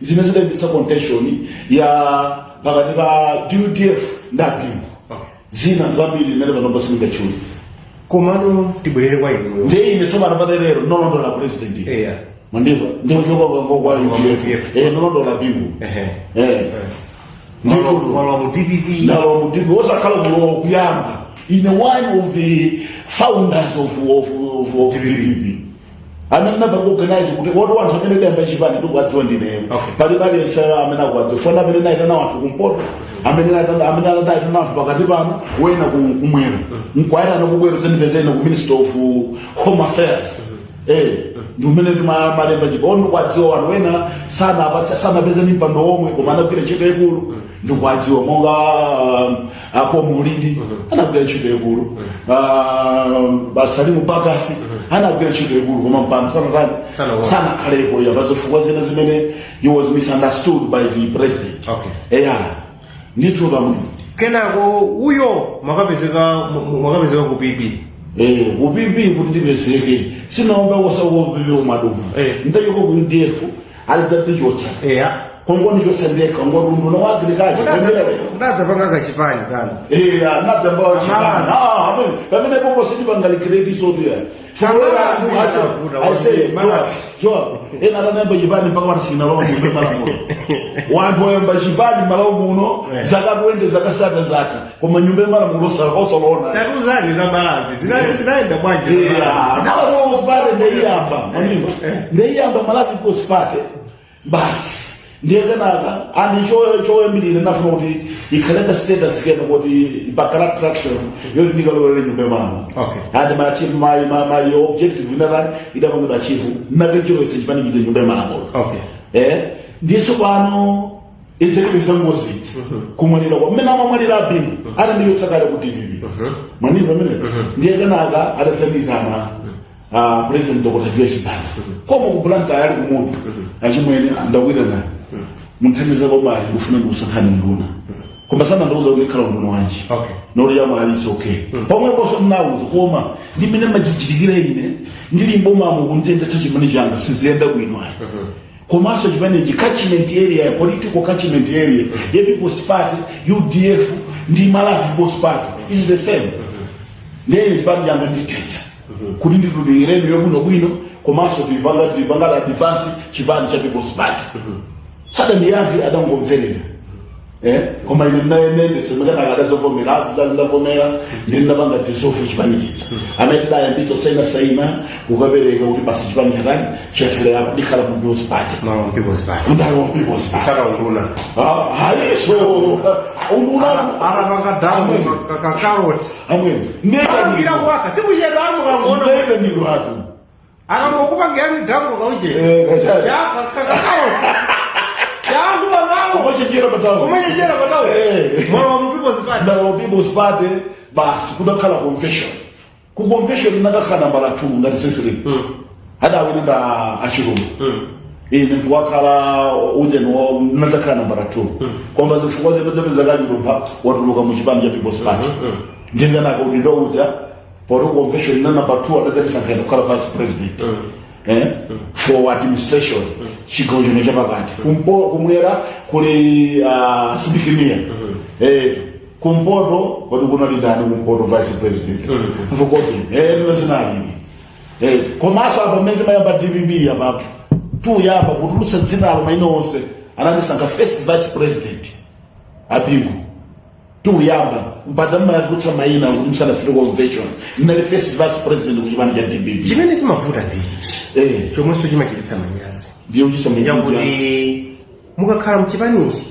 zimene zidayambitsa contention ya pakati pa UDF ndi Bingu. Zina zambiri zimene panopa sindingatchule. Komano tibwerere kwa inuyo. Ndiye ine tsopano paterero nolondola president. Mwandimva? Ndiochoka kwa UDF. UDF. Nolondola Bingu. Mwalowa mu DPP. Ndalowa mu DPP, osakhala kulowa kuyamba. Ine one of the founders of DPP. Amene napanga organize kuti woti wanthu amene dayamba chipani ndikuwadziwa ndineyo. Pali paliyense amene akuwadziwa, funa amene naitana wanthu kumpoto, amene anayitana wanthu pakati pano, wena kumwera, nkwayitana kubwera zandipeza ine ku Minister of Home Affairs. Ndi umene malemba chipa ono, ndikuwadziwa wanthu wena sanapeze ni mpando omwe, koma anagwira ntchito ikulu. Ndikuwadziwa monga apo Mulidi anagwira ntchito ikulu, Basalimu Bagasi anagwira ntchito ikulu, koma mpando sanatani? Sanaone. Sanakhalepo ya pazifukwa zina zimene he was misunderstood by the president. Eya, ndithu pamwe. Kenako uyo mwakapezeka ku PP. Ku PP kuti ndipezeke, sinaomba kosa ku PP umaduma. Ndachoko ku UDF, alidzatichotsa. Kongonichotsa ndekha ngorunduna wa agriculture kuyambira lero. Mudadzapanga kachipani kanu. Nadzambawa chipani. Amalawi. Ah, amene pamene popo sindipangalikredi sotuya. Malawi. Joa ena atanayamba chipani mpaka wanasinalowa nyumba malamulo. Wanthu wayamba chipani malawo muno zaka 20, zaka sata zata, koma nyumba yamalamulo osalona. Tatuzani za Malawi, zinayenda bwanji? Yeah, Malawi People's Party ndeyiyamba, manimba ndeyiyamba Malawi People's Party basi. Ndiye kenaka ani choyambirira nafuna kuti ikhaleka status kena kuti ipakala traction yoti ndikalowere nyumba yamalamulo. And my achieve my objective inatani, idapangidwa achieve, nakachilowetsa chipanikiza nyumba yamalamulo. Ndiso pano idzekebeza ngozi idzi kumwalira kwa mmene amamwalira abingu, atandiyotsa kale ku DPP, manimva amene. Ndiye kenaka adadzandiyitana President Dr. Joyce Banda koma ku Blantyre, ali kumutu, "Achimwene, ndakwitana munthandiza kwabali, ndikufuna ndikusankhani nduna." Koma sanandiuza kuti ikhala unduna wanji. Noti yamwe alisi okay pomweponso ndinawuza, koma ndimene machichitikire ine ndili mbomamo kunzendetsa chimene changa siziyenda bwino ayi. Komanso chimenechi catchment area, political catchment area ya People's Party, UDF ndi Malawi People's Party is the same. Ndiye chipani changa ndithetsa kuti nditulireni yobwinobwino, komanso tipanga advance chipani cha People's Party. Sadandiyankhe, adangomverera. Koma ine ndinayenendetsemekana adadzovomera, azidazindavomera, ndiye ndinapanga dissolve chipani chitsa amene tidayambitsa, saina saina kukapereka kuti basi, chipani chatani, chathera apo, ndikhala mu People's Party. Malawi People's Party. Ndalo People's Party. Saka unduna. Ah, hayiso unduna. Arapanga damu kakaroti. Amwene. Akangira kwaka sikuchedwa amukangoona. Ndeitanidwatu. Akangokupangirani damu kauje. Kachari. Ya kakaroti. Yangu wanao. Kumachenjera patawo. Kumachenjera patawo. Mwana wa People's Party. Ndalo People's Party basi, kudakhala convention. Ku convention ndakakhala nambala 2 ngati secretary. Adawina nda achirungu. Ine ndiwakhala ujeni nadzakhala nambala 2, komva zifukwa zipezapeza kachilumba watuluka mu chipani cha People's Party. Ndinganaka udindo uja poti convention na number 2 adadzatisankhira kukhala vice president for administration, chigawo chino chapakati. Kumwera kuli Sidik Mia, kumpoto kodi kunali ndani kumpoto vice president? Mfokoti zinalili. Komanso apa mmene timayamba DPP apapo tuyamba kutulutsa dzinalo, maina onse anatisankha first vice president abingu. Tuyamba mpadza mmayatulutsa mayina kuti musanafike convention, ndinali first vice president ku chipani cha DPP. Chimene chimavuta ndi ichi, chomwenso chimachititsa manyazi, Ndiye uchisa. Yakuti mukakhala mchipanichi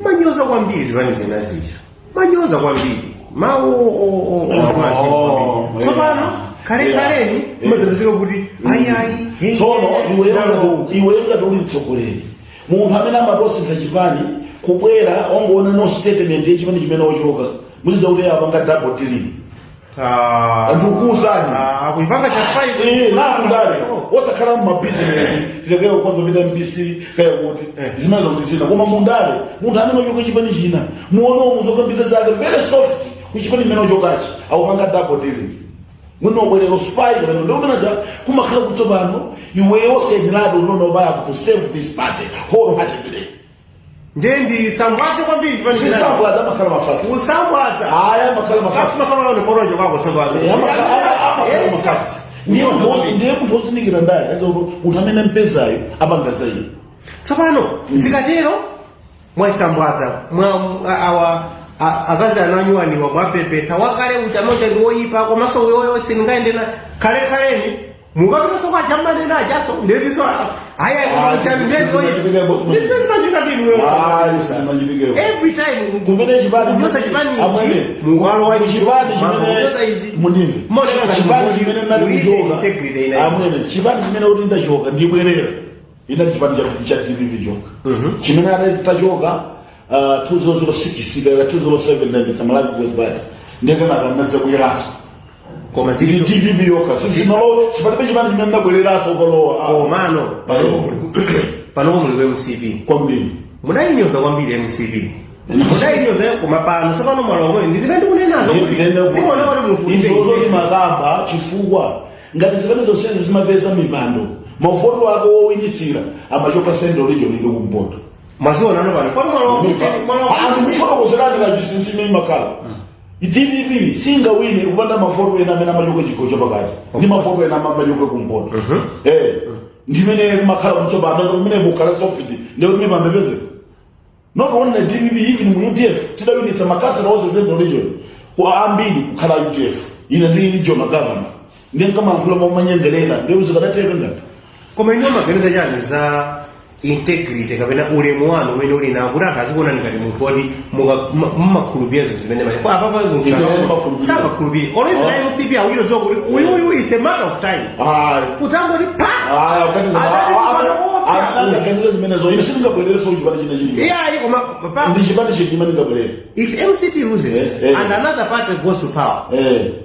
manyoza kwambiri zipani zina zija, manyoza kwambiri mawu ozikula mtima kwambiri. Tsopano kale kaleni mumadzapezeka kuti ayi ayi. Tsono iwe ngati uli mtsogoleri, munthu amene amatosintha chipani kubwera ongoona no statement yachipani chimene ochoka, muzidza kuti apanga double dealing. Ndikukuwuzani. Akuipanga cha 5. Nakundale osakhala mumabizinesi, tilekere kwanza pita MBC kaya kuti zimene kuti zina, koma mundale munthu amene ochoka chipani china muone muzokambika zake very soft kuchipani chimene ochokachi, akupanga double dealing. Mwina ubwerera spy kapena ndikumenaja kumakhala kutsopano iweyo osenderado unono, I have to save this party wholeheartedly. Ndiye ndi sambwadze kwambiri chipani china. Sisambwadza, amakhala mafacts. Usambwadza. Aya, amakhala mafacts. Amakhala ni forojo kwako tsopano. Amakhala mafacts. Ndiye munthu ozindikira ndale aza kuti munthu amene mpezayo apanga zayi. Tsopano zikatero mwasambwadza mwa awa akazi ananyuwaniwa, mwapepetsa wakale ucha moja ndi woyipa, komanso uyoyo sindingaende na kale kaleni. Mukapitaso kwa chamanena ajaso ndetiso aya. Ah, ndizimene zimachitika ndinu. Ayi, sizimachitikepo. Every time Kumene chipani kunyoza chipani amwene, ichi, mukalowa ichi, chipani kunyoza ichi. chimene mundimve, Maoneka ngati chipani munthu chimene ndali ulibe kuchoka, integrity inayi. amwene, chipani chimene kuti ndachoka ndibwerera inali chipani cha DPP choka chimene ati tachoka 2006 kapena 2007, ndayambitsa Malawi Congress Party, ndekenaka ndinadzabweranso. Koma Ndi zili DPP yokha sisimalo, sipalibe chipani chimene ndabwereranso ukalowa. Komano panopo muli ku MCP. Kwambiri. Munayinyoza kwambiri MCP, munayinyoza, koma pano tsopano mwalowa. Ndi zimene ndikunenazo kuti zikuoneka kuti munthu ulibe Izozo integrity. Makamba chifukwa ngati zimene zonsezi zimapeza mipando, mavuto ake owinitsira amachoka Central Region ndi kumpoto. Mwazionano pano fano mwalowa mwalowa. Anthu kufotokozerani kachisinsi imene makhala DPP singawine kupanda mafoto ena amene amachoka chigawo chapakati ndi mafoto ena amachoka kumpoto. Ndimene makhala kutsopano kumene kukhala soft, ndikuti mipando ipezeka. Not only DPP, even mu UDF tidawinisa makhansala onse Central Region kwa ambiri kukhala UDF. Ine ndili regional governor, ndiye nkamankhula momanyengerera, ndiye zikadatheka ngati Koma ino maganiza chani za integrity kapena ulemu wanu umene uli nawo kuti anthu azikuonani ngati munthu woti mumakhulupirira zinthu zimene mali fo apapa munthu Ine ndimakhulupirira. Sangakhulupirire olo even Oh. MCP awiro dziwa kuti uyuyu, it's a matter of time Ayi. kudzangoti pa. Ayi, aganiza. Adati kupanda kuopsa. Aganiza zimenezo, ine sindingabwerereso kuchipani china chili. Iyayi, koma pa Ndi chipani chiti chimene ndingabwerere? If MCP loses and another party goes to power,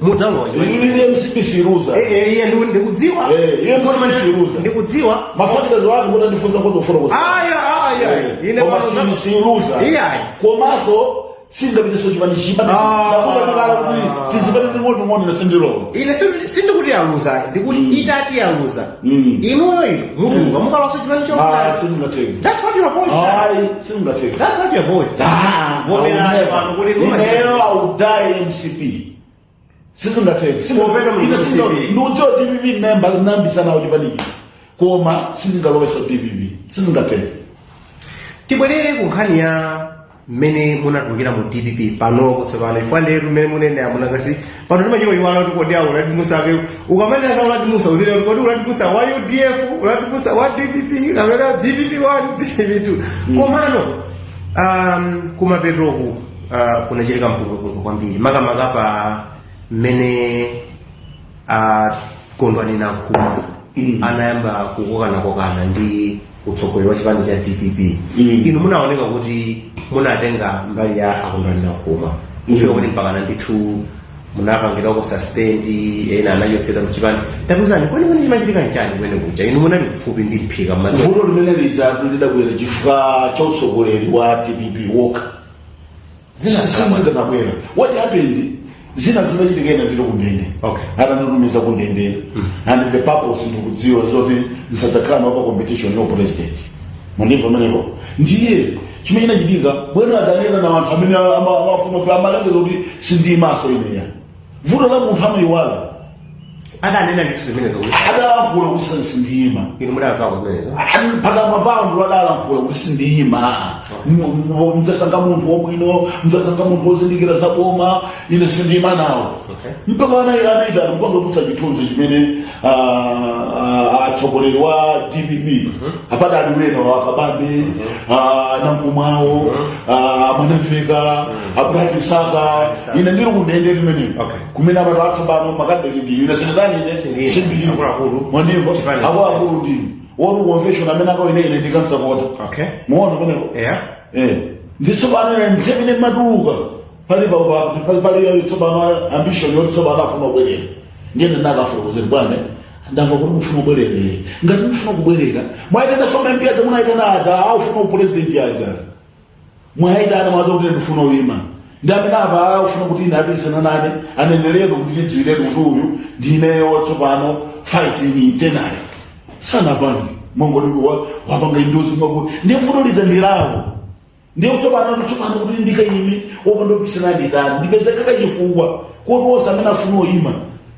mudzalowa chipani. Ili MCP siruza. Eh, eh, ndikudziwa. Eh, MCP siruza. Ndikudziwa. Mafakitazi wake kuti andifunza kozofotokoza. Aya, aya, ine Koma pano siruza. Iyayi. Komanso singapiteso chipani chipani. Ah. Ndakuza ndikala kuti tizipani ting'ono ine sindilowa. Ine sindikuti yaluza, ndikuti itati yaluza, inuyo ino mutuluka mukalosa chipani Ayi, chokha. sizingatheke. That's what your voice does. Ayi, sizingatheke. That's what your voice does. Ah, Vomerani I will never. pano kuti Ineyo I will die MCP. Sizingatheke. Popeza muli Ine MCP. Ndiudziwa DPP member nambisa nawo chipani ichi. Koma sindingalowesa DPP. Sizingatheke. Tibwerere ku nkhani ya mmene munatulukira mu DPP panoko tsopano ifwa ndetu mmene munene amunakasi pano timachita iwala kuti kodi awo Uladi Musa ake ukamanena za Uladi Musa uzile kuti kodi Uladi Musa wa UDF, Uladi Musa wa DPP kapena DPP 1, DPP 2? Komano kumapetoku kunachitika mpungwepungwe kwambiri, makamaka pa mmene Kondwani Nankhumwa anayamba kukokanakokana ndi utsogoleri wa chipani cha DPP. Inu munaoneka kuti munatenga mbali ya aKondwani Nankhumwa kufika kuti mpakana ndithu munapangidwako suspend, ena anachotsedwa mchipani. Tatuzani kwenikweni chimachitika nchani kwene kuja? Inu munali kufupi ndi mphika mmadzi. Vuto limene lidza lidabwera chifukwa cha utsogoleri wa DPP wokha. Sizikanabwera. What happened, zina zinachitika ina ndili kundende. Atanitumiza kundende and the purpose ndikudziwa zoti zisadzakhala nawo pa competition yo president, mandimva pamenepo? Ndiye chimene chinachitika, bwino adanena na anthu amene amafuna kuti amalengeza kuti sindimaso ineya. Vuto la munthu amayiwala. Adanena ndithu zimenezo kuti Adalankhula kuti sindiyima. Inu mudamvako zimenezo? Pakamwa pawo ndi adalankhula kuti sindiyima, mdzasanga munthu wabwino, mdzasanga munthu wozindikira za boma, ine sindiyima nawo. Mpaka anaitana mukangotutsa chithunzi chimene atsogoleri wa DPP apadali wena wakabambe, Nankhumwawo, Mwanamveka, aBright Msaka, ine ndiri kundende limenelo. Kumene amati atsopano makadeli ndi ine sindidani ine. Sindine. Sindine. Akuluakulu. Mwandimva? Chipani. Akuluakulu ndine woti convention amene akawine ine ndikansapota. Muona pamenepo? Yeah. Nditsopano ine ndimene matuluka pali pali tsopano ambition yoti tsopano afuna kubwerera, ndiye ndinakafotokozera, bwana, ndamva kuti mufuna kubwerera. Ngati mufuna kubwerera, mwayitana soma MP aja, munayitana aja aufuna upresident aja, mwayitana mwaza kuti ndifuna uyima, ndi amene apa aufuna kuti ine apikisana nane, aneneretu kuti tidziwiretu kuti uyu ndineyo tsopano fighting internally. Sanapange mongoti wapanga indozi mwakuti ndiye mfuno lidza ndilawo, ndiye tsopano kuti ndikayime wopanda kupikisana nditani, ndipezeka kachifukwa kuti wonse amene afuna uyima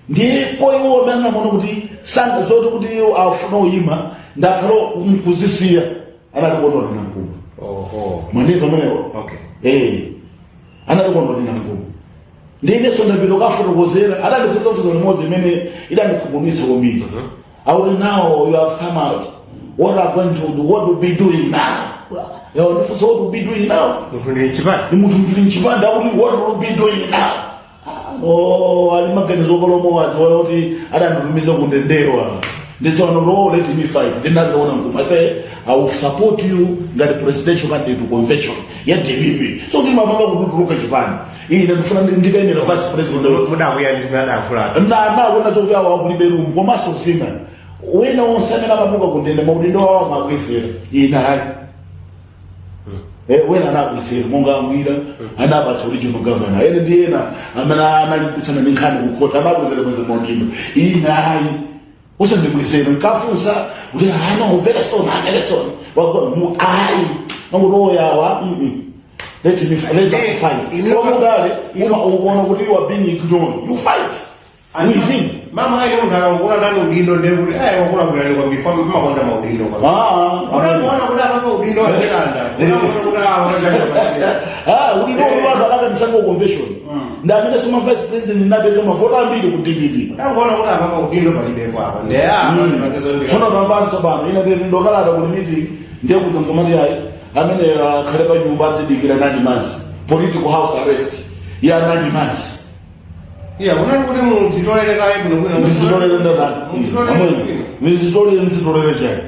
ndiye ko iwo amene anamuona kuti sanga zoti kuti afuna uyima ndakhala nkuzisiya anali Kondwani Nankhumwa. Oho. Mwandimva pamenepo? Okay. Eh, anali Kondwani Nankhumwa. Ndinenso ndapita kafotokozera. Adandifunsa funso limodzi imene idandikhumudwitsa kwambiri, akuti, "Now you have come out, what are going to do? What will be doing now?" Yawo ndifunsa, "What will be doing now?" Munthu ndili chipani. Ni munthu ndili mchipanda, akuti, "What will be doing now?" Oh, ali maganizo kolomo wadziwa kuti adanditumiza kundendewa. Ndizoona, "No, let me fight." Ndinaliona nguma, I say, "I will support you ngati presidential candidate to convention ya DPP." So kuti mapanga kutuluka chipani, ine ndifuna ndikayimira vice president. Mudakwiya ndi zimene adayankhulapo? Nakuona zokuti awo akulibe room, komanso zina wena wonse amene amatuka kundende maudindo awo amakwezera, ine ayi. Wena anakwezera monga amwira, anapatsa regional governor, ene ndi ena amene analikutsana ndi nkhani kukhota, anakwezera kweza maudindo, ine ayi, usandibwezera. Nkafunsa kuti, "Ah, no, very soon, ah, very soon." Ayi, nanguti oyawa, Let us fight. So mudale uma uona kuti you are being ignored, you fight within. Mama ayi, munthu akakula ndani udindo, ndiye kuti ayi, wakula bwinani kwambiri, fa makonda maudindo kwambiri. Ah. Unaona kuti apapa udindo watiranda, unaona kuti awa. Ah, udindo watu alakanisango convention, ndi amene soma vice president, napeza mavota ambiri ku DPP. Tangoona kuti apapa udindo palibepo apa, ndiye apa ndipangezo ndi Tsono pambani tsopano ine nditi ndokalata kuli meeting, ndiye kuti nkomati ayi, amene akhale pa nyumba adzidikira 9 months, political house arrest ya 9 months. Iya, unani kuti mudzitolere kaye bwino bwino. Ndizitolere ndadani? Mudzitolere bwino. Ndizitolere, ndizitolere chani?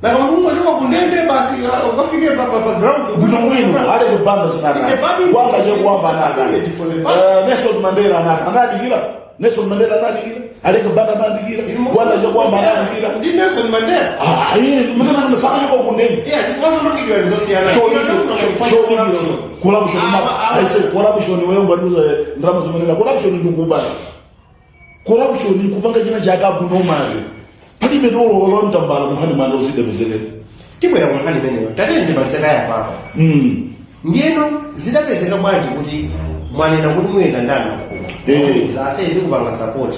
Naka munthu kundende basi, ukafike pa ground. Bwino bwino aleke banda. It's a bad Zinadani wanga chekuwamba anadani? For the party. Nelson Mandela anadikira, Nelson Mandela anadikira, aleke banda anadikira, wanga chekuwamba anadikira. Ndi Nelson Mandela. Ah, iye mene sakanyoko kundende. Iya, zikwazo makidwa ndizosiyana. Corruption, I say corruption, wewe ungaduza ndrama zimenena corruption ndikuba. Corruption kupanga china chaka abnormal, palibe dolo lomtambala munkhani mwanga uzidepezerera. Tibwera ku nkhani imeneyo, tatende maseka yapapa. Ndiyeno zidapezeka bwanji kuti mwanena kuti muyenda ndani? Zase ndikupanga support.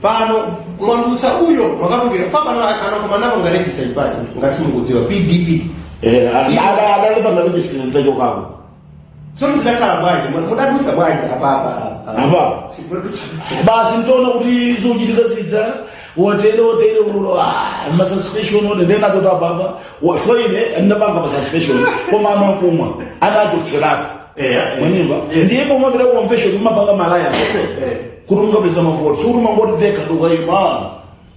Pano mwadutsa uyo mwakapukira fa pano anakomanapo ngati chipani, ngati simukudziwa, PDP. Eh, adalipanga register ndachokako. Tsono zidakhala bwanji? Mudadutsa bwanji apapa? Apa basi ntoona kuti zochitika zidza wotere wotere ulo ma suspension one, ndenatota apapa foine ndapanga ma suspension, koma amakumwa anachotseratu. Mwanimva? Ndiye pomapita convention mumapanga ma alliance kuti mungapeza mavoti, sikuti mangoti deka dukaima,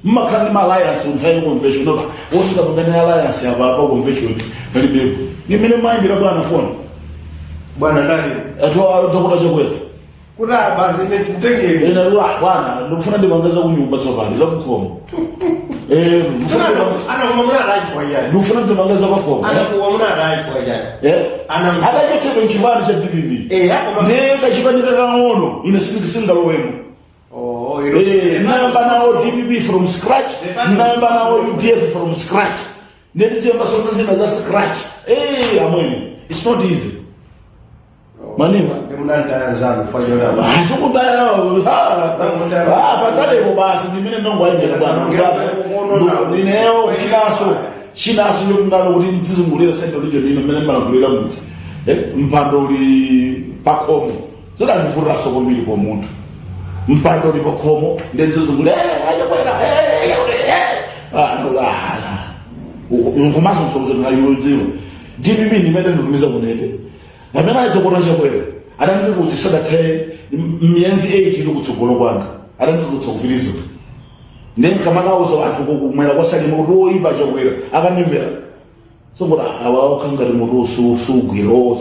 mmakhala ndi ma alliance nthawi convention ota woti kapangani alliance apa apa convention palibepo. Nimene mayimbira bwana foni. Bwana ndani? Dr Chakwera. Kuti basi ine mtengeni. Ena lwa bwana, ndikufuna ndipangaza kunyumba tsopano zakukhoma. Eh, ndikufuna Anakuwa munadachifwa chani? ndikufuna ndipangaza kwakhoma. Anakuwa munadachifwa chani? Eh? Ana- Adachotsedwa mchipani cha DPP. Akoma. Ndiye kachipani kakang'ono, ine singalowemo. Oh. Eh, ndinayamba nawo DPP from scratch, ndinayamba nawo UDF from scratch, ndenditsiyamba sona zina za scratch. Eh, amwene, it's not easy, maniva? Munantayanzanu fanyona. Patalepo basi ndimene ndongwayendera bwana, ineyo chinaso chinaso ndokungano kuti ndizungulira central region ino mmene mmalangulira mudzi. Mpando uli pakhomo, zodandivutiraso kwambiri kwa munthu, mpando uli pakhomo, ndenzizungulira achakwera. Nkomaso msonzo nayodziwa DPP ndimene nditumiza kunete pamene achokota Chakwera adanditulutsa sadathe miyezi 8 ili kutsogolo kwanga, adanditulutsa kupirizo. Nenkamakauza anthu kumwera kwasalima kuti oyipa Chakwera akandimvera, sokuti awa okhangati mutu sugwira,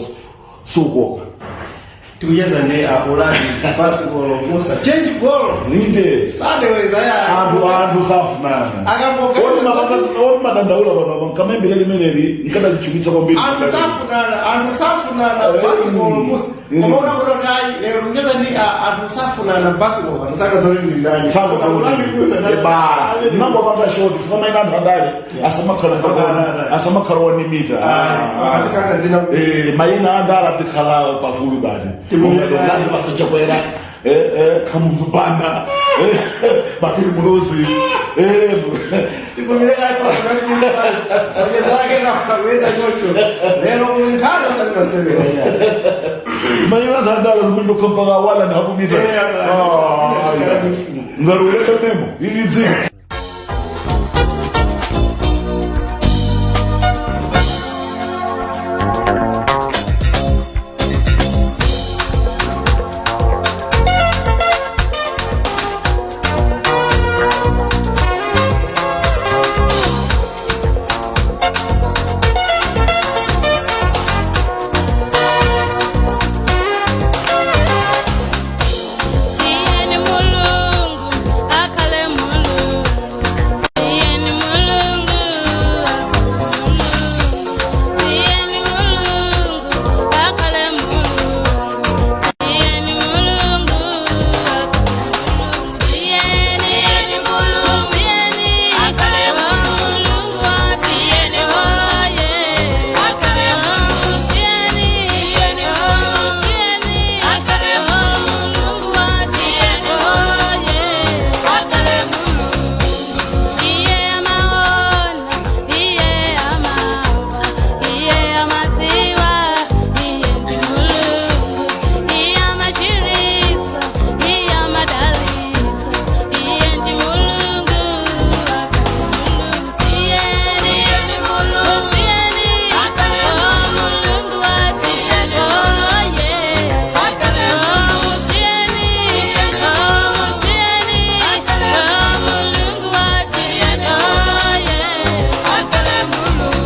sukoka. Tikucheza ndi Uladi Pascal Musa, change goal. Inde. Sadeweza ya. Anthu safunana. Akamboka. Oti madandaula pano apa nkamembere limeneli nkadalichukitsa kwambiri. Anthu safunana, anthu safunana. Pascal Musa. Koma unakuti ayi, lero tikucheza ndi anthu safunana Pascal musakadzori ndi ndani? Basi ndinangopanga short fika maina anthu adali asamakhala 1 meter. Azikhala dzina. Eh, mayina andala adzikhala pafupi bati. Timuone. Pasachakwera, Kamuzu Banda, Bakili Muluzi. Lero kulinkhana osati masewera. Mayina nthandala zimene mpaka 1.5 meter. Ngati ulembe memo ili dziko. Tiyeni Mulungu akhale Mulungu, tiyeni Mulungu akhale Mulungu, tiyeni Mulungu akhale Mulungu, tiyeni Mulungu akhale Mulungu, tiyeni Mulungu, tiyeni akhale Mulungu, tiyeni oye akhale Mulungu, tiyeni, tiyeni Mulungu, tiyeni akhale Mulungu, tiyeni oye akhale Mulungu. Iye amaona, iye amamva, iye amadziwa, iye ndi Mulungu, iye amachiritsa, iye amadalitsa, iye ndi Mulungu, tiyeni, Mulungu, tiyeni, akhale Mulungu, tiyeni oye, akhale Mulungu, tiyeni, Mulungu, tiyeni, akhale Mulungu, tiyeni oye, akhale Mulungu.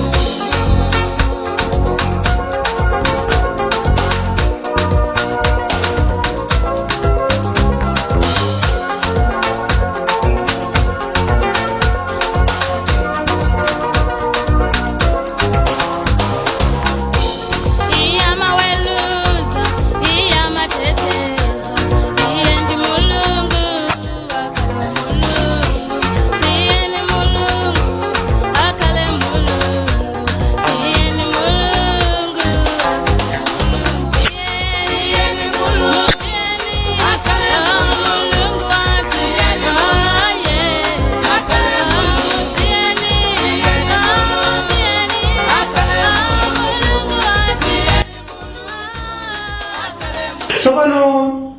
Iye amaweluza, iye amateteza, iye ndi Mulungu, akhale Mulungu, tiyeni Mulungu, akhale Mulungu, tiyeni Mulungu, tiyeni Mulungu, tiyeni akhale Mulungu, tiyeni oye, akhale Mulungu, tiyeni, tiyeni akhale Mulungu, tiyeni. Tsopano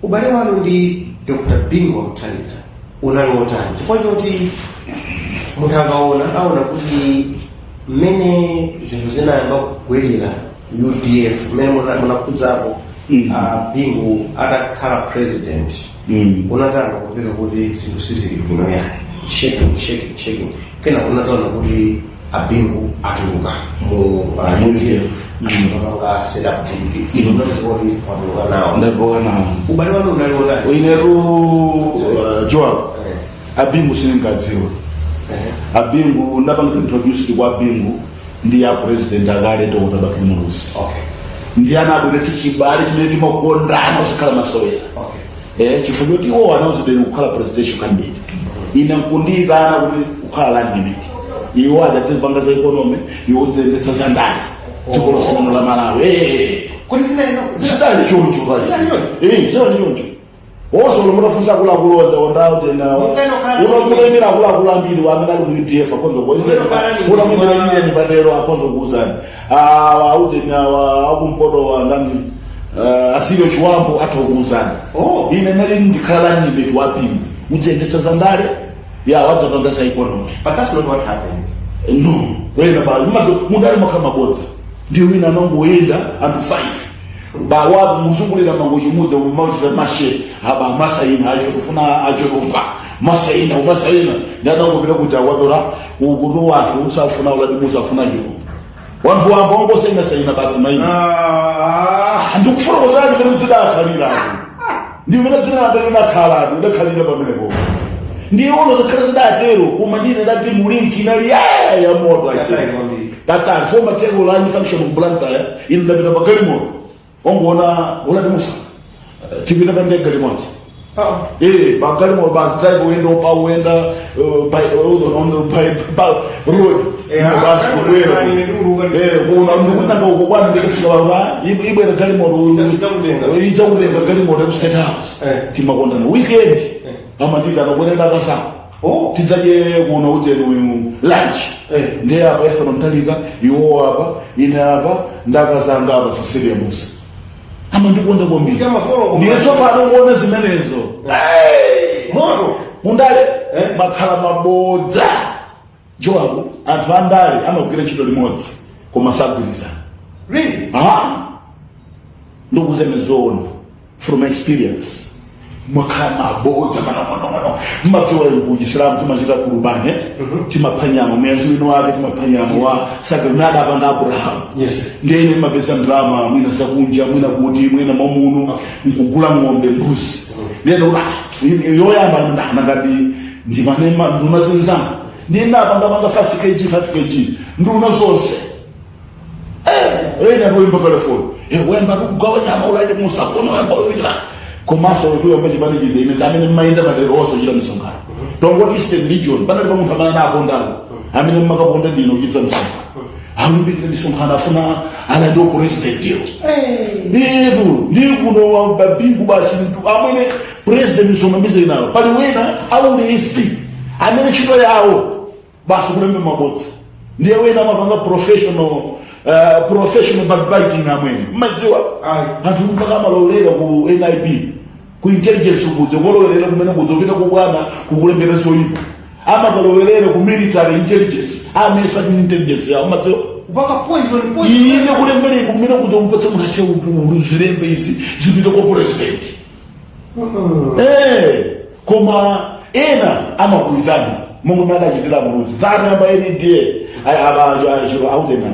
ubale wanu ndi Dr. Bingu wa Mutharika unali wotani? Chifukwa choti munthu akaona aona kuti mmene zinthu zinayamba kugwerera UDF, mmene munakhudzapo Bingu atakhala president, unadzayamba kumveka kuti zinthu sizili bwino yayi, shaking, shaking, shaking. Kena unadzaona kuti abingu atuluka mu UDF, atuluka set up DPP, inu munapeza kuti watuluka nawo. Ndatuluka nawo. Ubale wanu unali wotani? Inetu, Joab, abingu sindingadziwa. Abingu ndapanga introduced kwa Bingu ndi ya president akale, Dr. Bakili Muluzi. Ndi anabweretsa chibale chimene timakondana osakhala masewera. Chifukwa choti iwo anawuzidweni kukhala presidential candidate, ine nkundiyitana kuti kukhala running mate. Iwo adzadzipanga za economy, iwo dziyendetsa za ndale dziko lonse lino la Malawi. Kuti zinali Zidali choncho basi. Zidali choncho? Zidali choncho. Wonse ulo mutafunsa akuluakulu onse ondawo jena. Mungano khala Utamulemera akuluakulu ambiri amene ali ku UDF akonza. Mungano khala ni- Utamulemera Lilian Patero akonza kuuzani. Ah, aujeni awa akumpoto wa ndani, Asilo Chiwambo atha kuuzani. Ine nali ndikhala running mate wa Bingu, udziyendetsa za ndale ya wadzapanga za economy. But that's not what happened. No, wena ba mazo mundali makhala mabodza. Ndiyo wina anongoyenda anthu 5 bawa muzungulira mango chimudza umauchita mashe aba masaina acho kufuna acho kupa masaina umasaina ndanangopita kuja kwatora kuti wanthu usafuna uladi musafuna chiro wanthu wamba wangosaina saina basi maina. Ndikufuna kuzali kuti zidakhalira ndi mene dzina lake linakhala lidakhalira pamenepo. Ndiye ono zakhala zidatero, koma ndine ndati mulinki inali ya moto aise. Tatali kwambiri. Tatali foma tengo la function ku Blantyre, ine ndapita pa galimoto, ongoona uladi Musa, tipita pa ndege limodzi. Pa galimoto basi, drive uyenda pa uyenda by on the by road. Basi kubwera. Kuna ndikunanga uko kwanu, ndikutsika pa ibwera galimoto. Idzakutenga. Idzakutenga galimoto ku State House. Timakondana. Weekend amandita anabwerera akasako. Oh. Tidzadye kuno ujeni uyu lunch. Ndiye apa Ethel Mtalika, iwo apa, ine apa, ndakazanga apa, Cecilia Musa amandikonda kwambiri. Kama follow. Ndiye tsopano kuona zimenezo. Hey! Moto. Mundale Eh? makhala mabodza, Joabu. Anthu andale amagwira ntchito limodzi koma sagwirizana. Really? Aha, ndikuzeme zoona from experience. Mwakhala mabodza manong'onong'ono. Mmadziwa ku Chisilamu timachita kurubani, timapha nyama mwezi wino wake, timapha nyama wa sakrament adapanga Abrahamu. Ndene mapesa ndalama mwina zakunja, mwina kuti mwina mwamuno, nkugula ng'ombe, mbuzi. Ndene kuti yoyamba ndana ngati ndimane nduna zinzanga, ndiye ndapangapanga 5 kg 5 kg nduna zonse. Ena kuimba telefoni, wemba kugawa nyama ulaile musakona wemba kuchita komanso kuyamba chipanichize. Ine amene mmayenda madera onse kuchita misonkhano, tongo Eastern Region panali pa munthu amene anakondako, amene mmakaponda ndino kuchita misonkhano, alumbikira misonkhano, afuna ala ndi president yo nditu ndi kuno babingu basi amene president misonkhano inayo. Pali wina aulesi amene ntchito yawo basi kulembe mabodza. Ndiye wina amapanga professional backbiting amwene, mmadziwa? Ayi. Anthu mpaka amalowelera ku NIB, ku intelligence kudza kolowerera kumene kudza kupita kubwana kukulembera zoyipa, amakalowerera ku military intelligence, amesa ndi intelligence yawo, mmadziwa? Kupanga poison, poison. Ine kulembereko kumene kudza kupatsa munthu asiya kuti zilembe izi zipite kwa president. Koma ena amakuitana monga mene adachitira Muluzi tanayamba NDA autena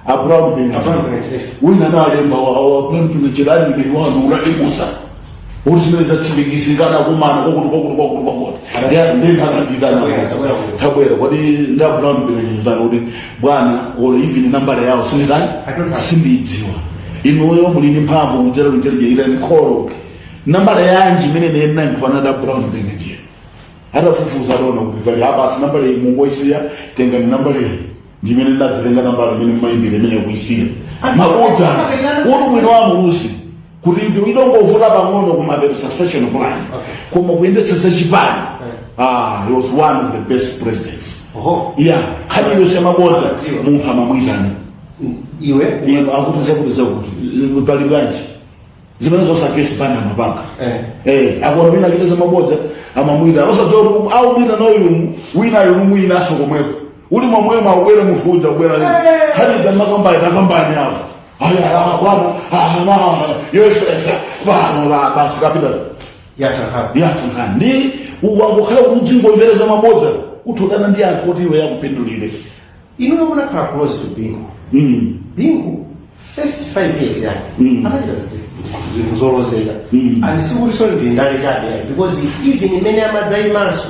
a Brown Benjamin. Brown Benjamin, yes. Wina analemba wa Brown Benjamin ali wanu ulalimusa kuti zimene zatsimikizikana kumana kwakuti kwakuti kwakuti kwakuti ndinananditana. Tabwera, tabwera. Tabwera kodi nda Brown Benjamin kuti bwana olo even nambala yawo sinditani. I don't have. Sindidziwa. Inuyo muli ndi mphamvu kudzera ku intelligence, itani call nambala yanji imene nena da Brown Benjamin. Atafufuza adaona kuti pali abasi nambala iyi, mungoisiya, tengani nambala iyi. Ndimene ndadzitenga nambala imene mmayimbira imene kuisiya mabodza kuti mwino wa Muluzi kuti idongovuta pang'ono kumapeto succession plan. Koma kuyendetsa zachipani, ah, he was one of the best presidents. Oho. Yeah, nkhani iliyonse yamabodza, Amadziwa. munthu amamwitana. Iwe. Ino akuti zakuti zakuti pali bwanji zimene zosakesi pana amapanga. Akuona wina achita zamabodza, amamwita osadziwa kuti au mwita noyumu wina ali lumwinaso komweko uli momwemo akubwera munthu uja kubwera haniza makambani takambani apo aya bwana, your excellency bwana, basi kapita. Yatha. Yatha. Ndi wangokhala kuti udzingomvereza mabodza, uthodana ndi anthu kuti iwe yakupindulire. Inuyo munakhala close to Bingu. Bingu first 5 years yake anachita zinthu zolozeka. And sikuti ndi ndale chabe ayi, because even imene amadzayimanso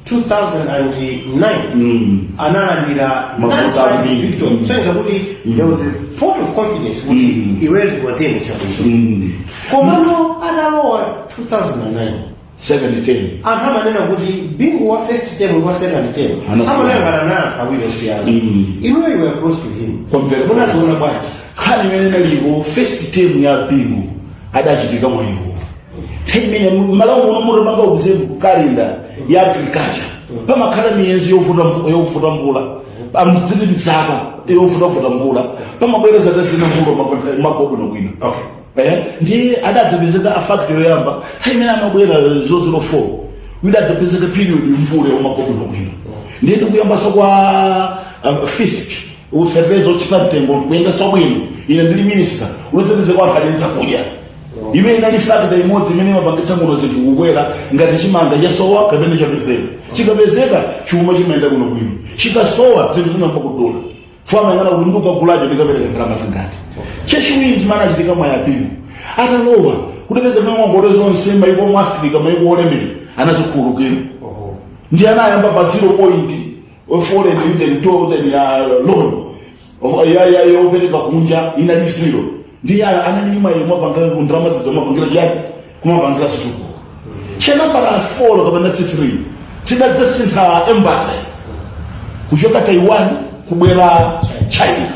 2009 analandira Mavota landslide ambiri. victory. Kusonyeza kuti there was a vote of confidence kuti iwezo waziyendetsa bwino. Komano atalowa 2009, Second term, anthu amanena kuti Bingu wa first term ndi wa second term Anasiyana. amanena ngati anali anthu awiri osiyana. Inuyo, you were close to him. Kwamvera. Munaziona bwanji? Nkhani imene inaliko first term ya Bingu, adachitika mwayiwo nthawi imene Malawi muno mutapanga observe kalenda ya agriculture, pamakhala miyezi yovuta yovuta mvula, amdziti mzaka yovutavuta mvula, pamabwera zaka zina mvula magwa bwino. Ndiye adadzapezeka a factor yoyamba nthawi imene amabwera 004, idadzapezeka period mvula yomagwa bwinobwino. Ndiye ndikuyambaso kwa FISP, fertilizer ochipa mtengo, kuyendanso bwino. Ine ndili minister, unadzapezeka anthu adenza kudya. Imene inali factor imodzi imene imapangitsa muno zinthu kukwera. Ngati chimanga chasowa kapena chapezeka, chikapezeka chuma chimayenda bwinobwino, chikasowa zinthu zimayamba kudula. Fama kuti ndikagulacho ndikapereka ndalama zingati? Chachiwiri chimene achitika mwayapingo atalowa, kutapeza ngongole zonse maiko mu Africa, maiko olemera anazikhululukira. Ndi anayamba pa 0 point foreign uten ya loan ya yopereka kunja inali zero. Ndi anali mwayi mwapanga ndalama zidzo mwapangira chiyani? Kumapangira zitukuko. Cha nambala 4 kapena C3, chidadzasintha embassy kuchoka Taiwan kubwera China,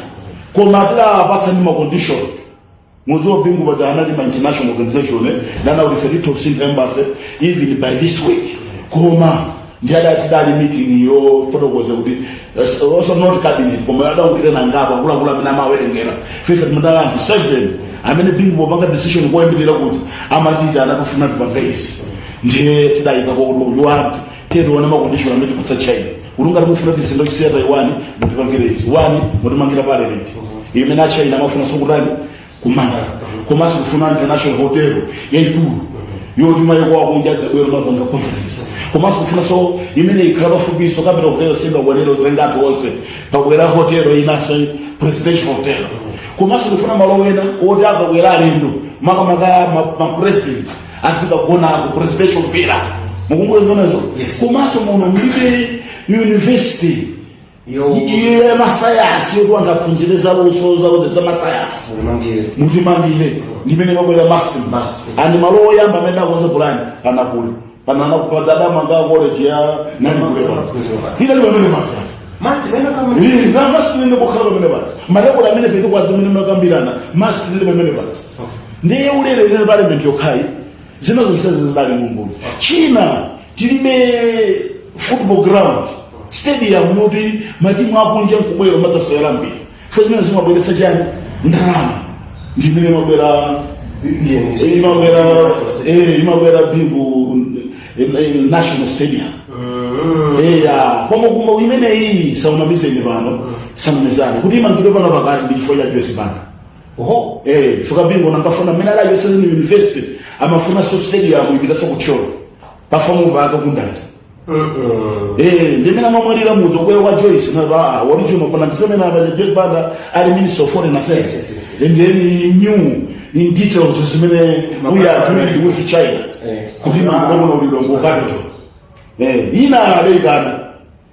koma tidawapatsa ndi ma condition. Mudziwa Bingu paja anali ma international organization, nana kuti ife titha kusintha embassy even by this week, koma Ndi adati dali meeting yofotokoza kuti also not cabinet, koma adawukire nangapo akuluakulu amene amawerengera fife. Timadala anthu 7 amene Bingu popanga decision koyambirira kuti amatiti anatufuna tipanga izi, ndiye tidayika kuti you want tione ma condition amene tipatsa China, kuti ngati mufuna tizinda kusiya Taiwan, mutipangire izi. One, mutimangira parliament imene a China amafuna sokutani kumanga, komanso kufuna international hotel yayikulu yoti mayiko akunja adzabwera mapanga conference, komanso kufuna so imene ikhala pafupiso capital hotel singakwanire kutenga anthu onse, pakwera hotel inaso, presidential hotel, komanso kufuna malo ena oti akabwera alendo, makamaka ma president, adzikagonako, presidential villa. Mukumbuka zimenezo? Yes. Komanso muno mulibe university yo iye masayansi yoti anthu aphunzire zaluso zakuti zamasayansi. Mumangire. Mutimangire ndimene mabwera MUST. MUST. Ani malo oyamba amene akonza pulani panakule pananakupadza adamanga college ya Nalikule paja, ina ndi pamene paja. MUST pena kama Eh, na MUST nende kukhala pamene paja, marekodi amene fetu kwadza amene makambirana, MUST ndili pamene paja. Ndiye ulere lene parliament yokhayi, zina zonse zidali ngongole. China, tilibe football ground, stadium yoti matimu akunja nkubwera madzasewera mpira. Fo zimene zimabweretsa chani? Ndalama. Ndimene mabwera imabwera Bingu National Stadium. Eya, koma kuma imene iyi saunamizeni pano, sanamizane kuti imangidwe pano pakati ndi chifukwa cha Joyce Banda. Oho. Eh, fika Bingu nankafuna mmene adachotsa ni university, amafuna so stadium ipitaso kuthyolo pafamu pake kundati. Eh, ndimene amamwalira mudzo kwera kwa Joyce na ah original pana ndisomena apa Joyce Banda ali Minister of Foreign Affairs. Yes. And then he knew in details zimene we agreed with China kuti mangoona ulilongo capital. Eh, ina adaikana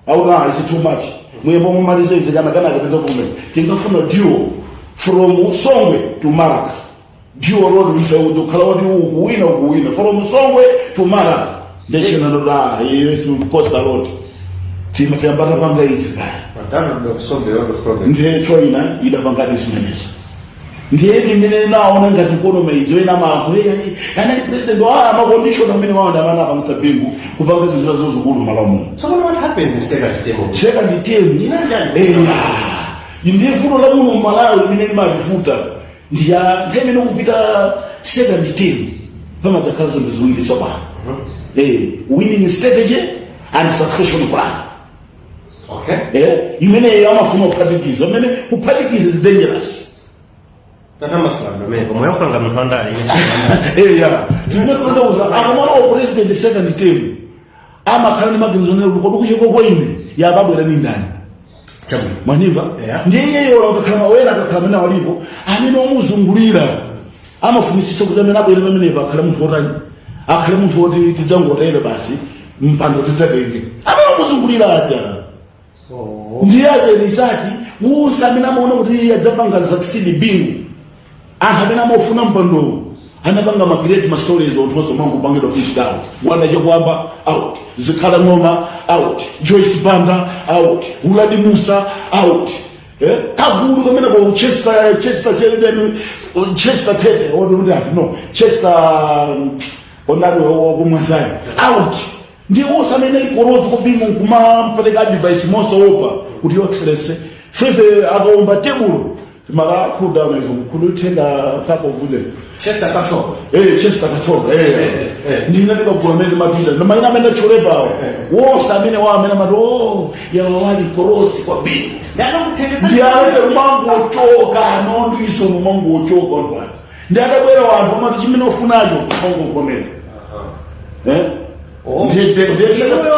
auta, is too much, muyembo mumalize izi kana kana kapedza vume tingafuna dual from Songwe to Maraka, dual road ife ukhala woti ukuwina ukuwina from Songwe to Maraka. Ndechena ndoda yesu coastal road timatiyamba tapanga izi kaya. But that would have solved a lot of problems. Ndiye China idapangadi zimenezo. Ndiye ndimene naona ngati economy idzo ina malango anali president wa ma condition amene waona amene apangitsa Bingu kupanga zinthu zazozikulu malamulo. So what happened in second term? Second term. Chinali chani? Eya, ndiye vuto la muno Malawi limene limativuta ndiya nthawi imene kupita second term pamadzakhala zinthu ziwiri tsopano, winning strategy and succession plan. Imeneyo amafuna kuphatikiza, amene kuphatikiza is dangerous. Tatamasula pamene pomwe yankhula munthu wandale ine. Eya, ndinotanthauza akamalowa president second term amakhala ndi maganizo nero kuti kodi kuchiko kwa ine yababwera ni ndani? Chabwino. Mwanimva? Yeah. Ndiye iyeyo akakhala mawena, akakhala amene alipo amene omuzungulira amafunisisa kuti amene abwere pamenepo akhale munthu wotani, akhale munthu woti tidzangotere basi, mpando tidzatenge amene omuzungulira aja. Ndiye azenisati wonse amene amaona kuti adzapanga succeed Bingu, anthu amene amafuna mpandowo anapanga ma create ma stories anthu onse mangopangidwa pushed out. Wanda Chakwamba out, Zikhala Ng'oma out, Joyce Banda out, Uladi Musa out, kagulu kamene ko Chester Tete what no Chester onali wakumwazayo out. Ndiye wonse amene likorozo kubingu kumampereka advice mosaopa kuti your excellency fefe akaomba tebulo mara cool down izo, could you take a cup of tea? Chester Katsoka. Eh, Chester Katsoka, eh. Ndina ndikagula amene mapita na amene acholepawo wonse amene wa amene amati oh yawa wali korosi kwa Bingu. Ndakakuthekesa. Ndi alete umangochoka nondiso umangochoka ontwazi ndi akabwera wanthu amati chimene ufunacho umangovomera, eh. Oh. So iweyo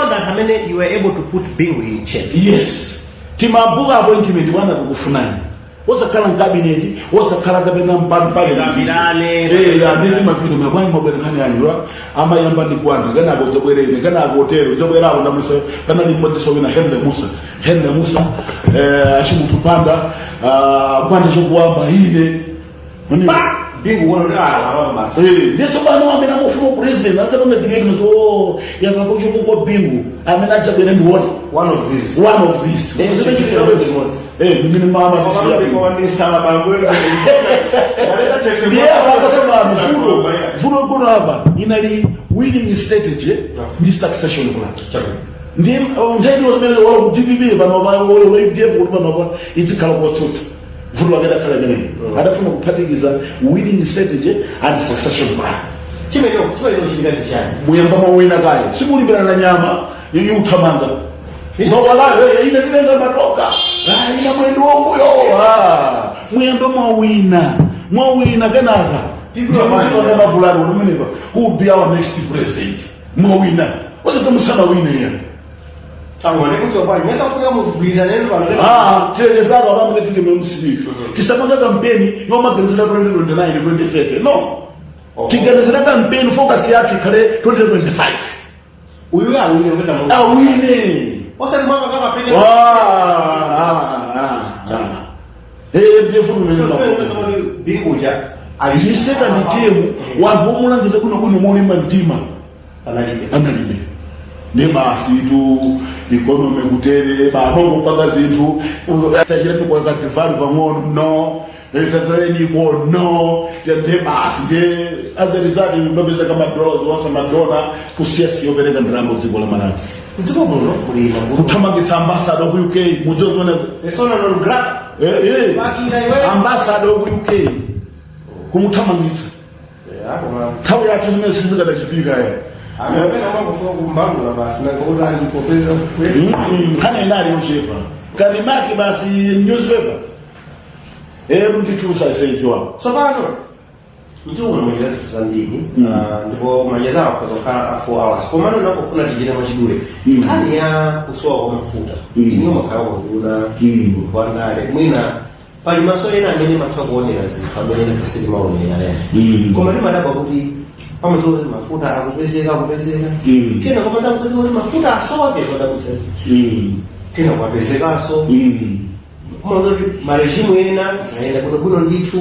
ndi anthu amene you were able to put Bingu in check. Yes, timabuka appointment, bwana tikufunani, wosakhala mkabineti, wosakhala kapena Kambirane. Ndiri mapito mabwanyi mabwerekhani anyula amayamba ndi kwanda kenako udzabwerere kenako otero udzabwerako ndamulisa kanali mmodziso wina Henry Musa, Henry Musa, achimunthu panda, Gwanda Chakuamba, ine. Pa Bingu kuona kuti ah apa basi. Eh, ndiye tsopano amene amafuna president adzapanga chiketi so yakakochoko kwa Bingu amene adzabwera ndi what? One of these. One of these. Then chichitira chimodzi. Eh, ndimene mama ndisiya. Ndiye akasema vuto vuto kuno apa inali winning strategy ndi succession plan. Chabwino. Ndi nthawi zimene wala ku DPP panopa, wala UDF kuti panopa izikhala kotsutsa, vuto lake dakhala imeneyi. Adafuna kuphatikiza winning strategy and succession plan. Chimene chitika ndi chani? Muyamba mawina kaye, simulimbirana na nyama yuthamanga mawalayo, ine ndilenga matoka. Ah, ina mwendo wombuyo. Ah, muyamba mwawina, mwawina, kenaka ndikuchipanga mapulani kuti umenepa who will be our next president. Mwawina, osati musana wine ya. Angone kuti bwanji mesa kufika mugwirizaneni pano? Ah, tilechezako abamene tili mu MCP, tisapanga kampeni yomaganizira 2029, 2030, no. Tiganizira kampeni, focus yathu ikhale 2025. Uyu awine kupeza mu Awine. Osati mwanga kaka pene. Ndiye Binguja. Ndi second term, wanthu omulangiza bwinobwino molimba mtima Analibe. Analibe. Ndi basi tu, economy kutere bamangopanga zinthu, tachita kwakativali pang'ono, no, tataleniko, no, ndi basi. Ndi as a result mapezeka madola zonse, madola kusiya siyopereka ndalama dziko la Malawi. Mdziko muno muli mavuto. Kuthamangitsa ambassador ku UK, mudziwa zimenezo? Persona non grata. Eh, eh. Makira iwe. Ambassador ku UK kumuthamangitsa. Ya, koma Nthawi yathu zimene sizikadachitika ya. Amene amangofika kumbalula basi nangokuti alipopeza. Nkhani inali yochepa, kalimaki basi, newspaper ndithusa iseyichiwa. Tsopano mdziko muno muli zinthu zambiri. Ah, ndipo macheza akhoza kukhala a 4 hours, komano nakufuna tichite mwachidule. Nkhani ya kusowa kwa mafuta, iniyo makhala kunduna wandale, mwina pali maso ena amene matha kuonera zinthu amene ife sitimaonera lero. Koma timadabwa kuti pamadziwa kuti mafuta akupezeka, akupezeka, kena koma akupezeka kuti mafuta asowa, ziya zodabwitsa zija, kena kuapezekanso. Kumaona kuti ma regime ena zayenda bwinobwino ndithu,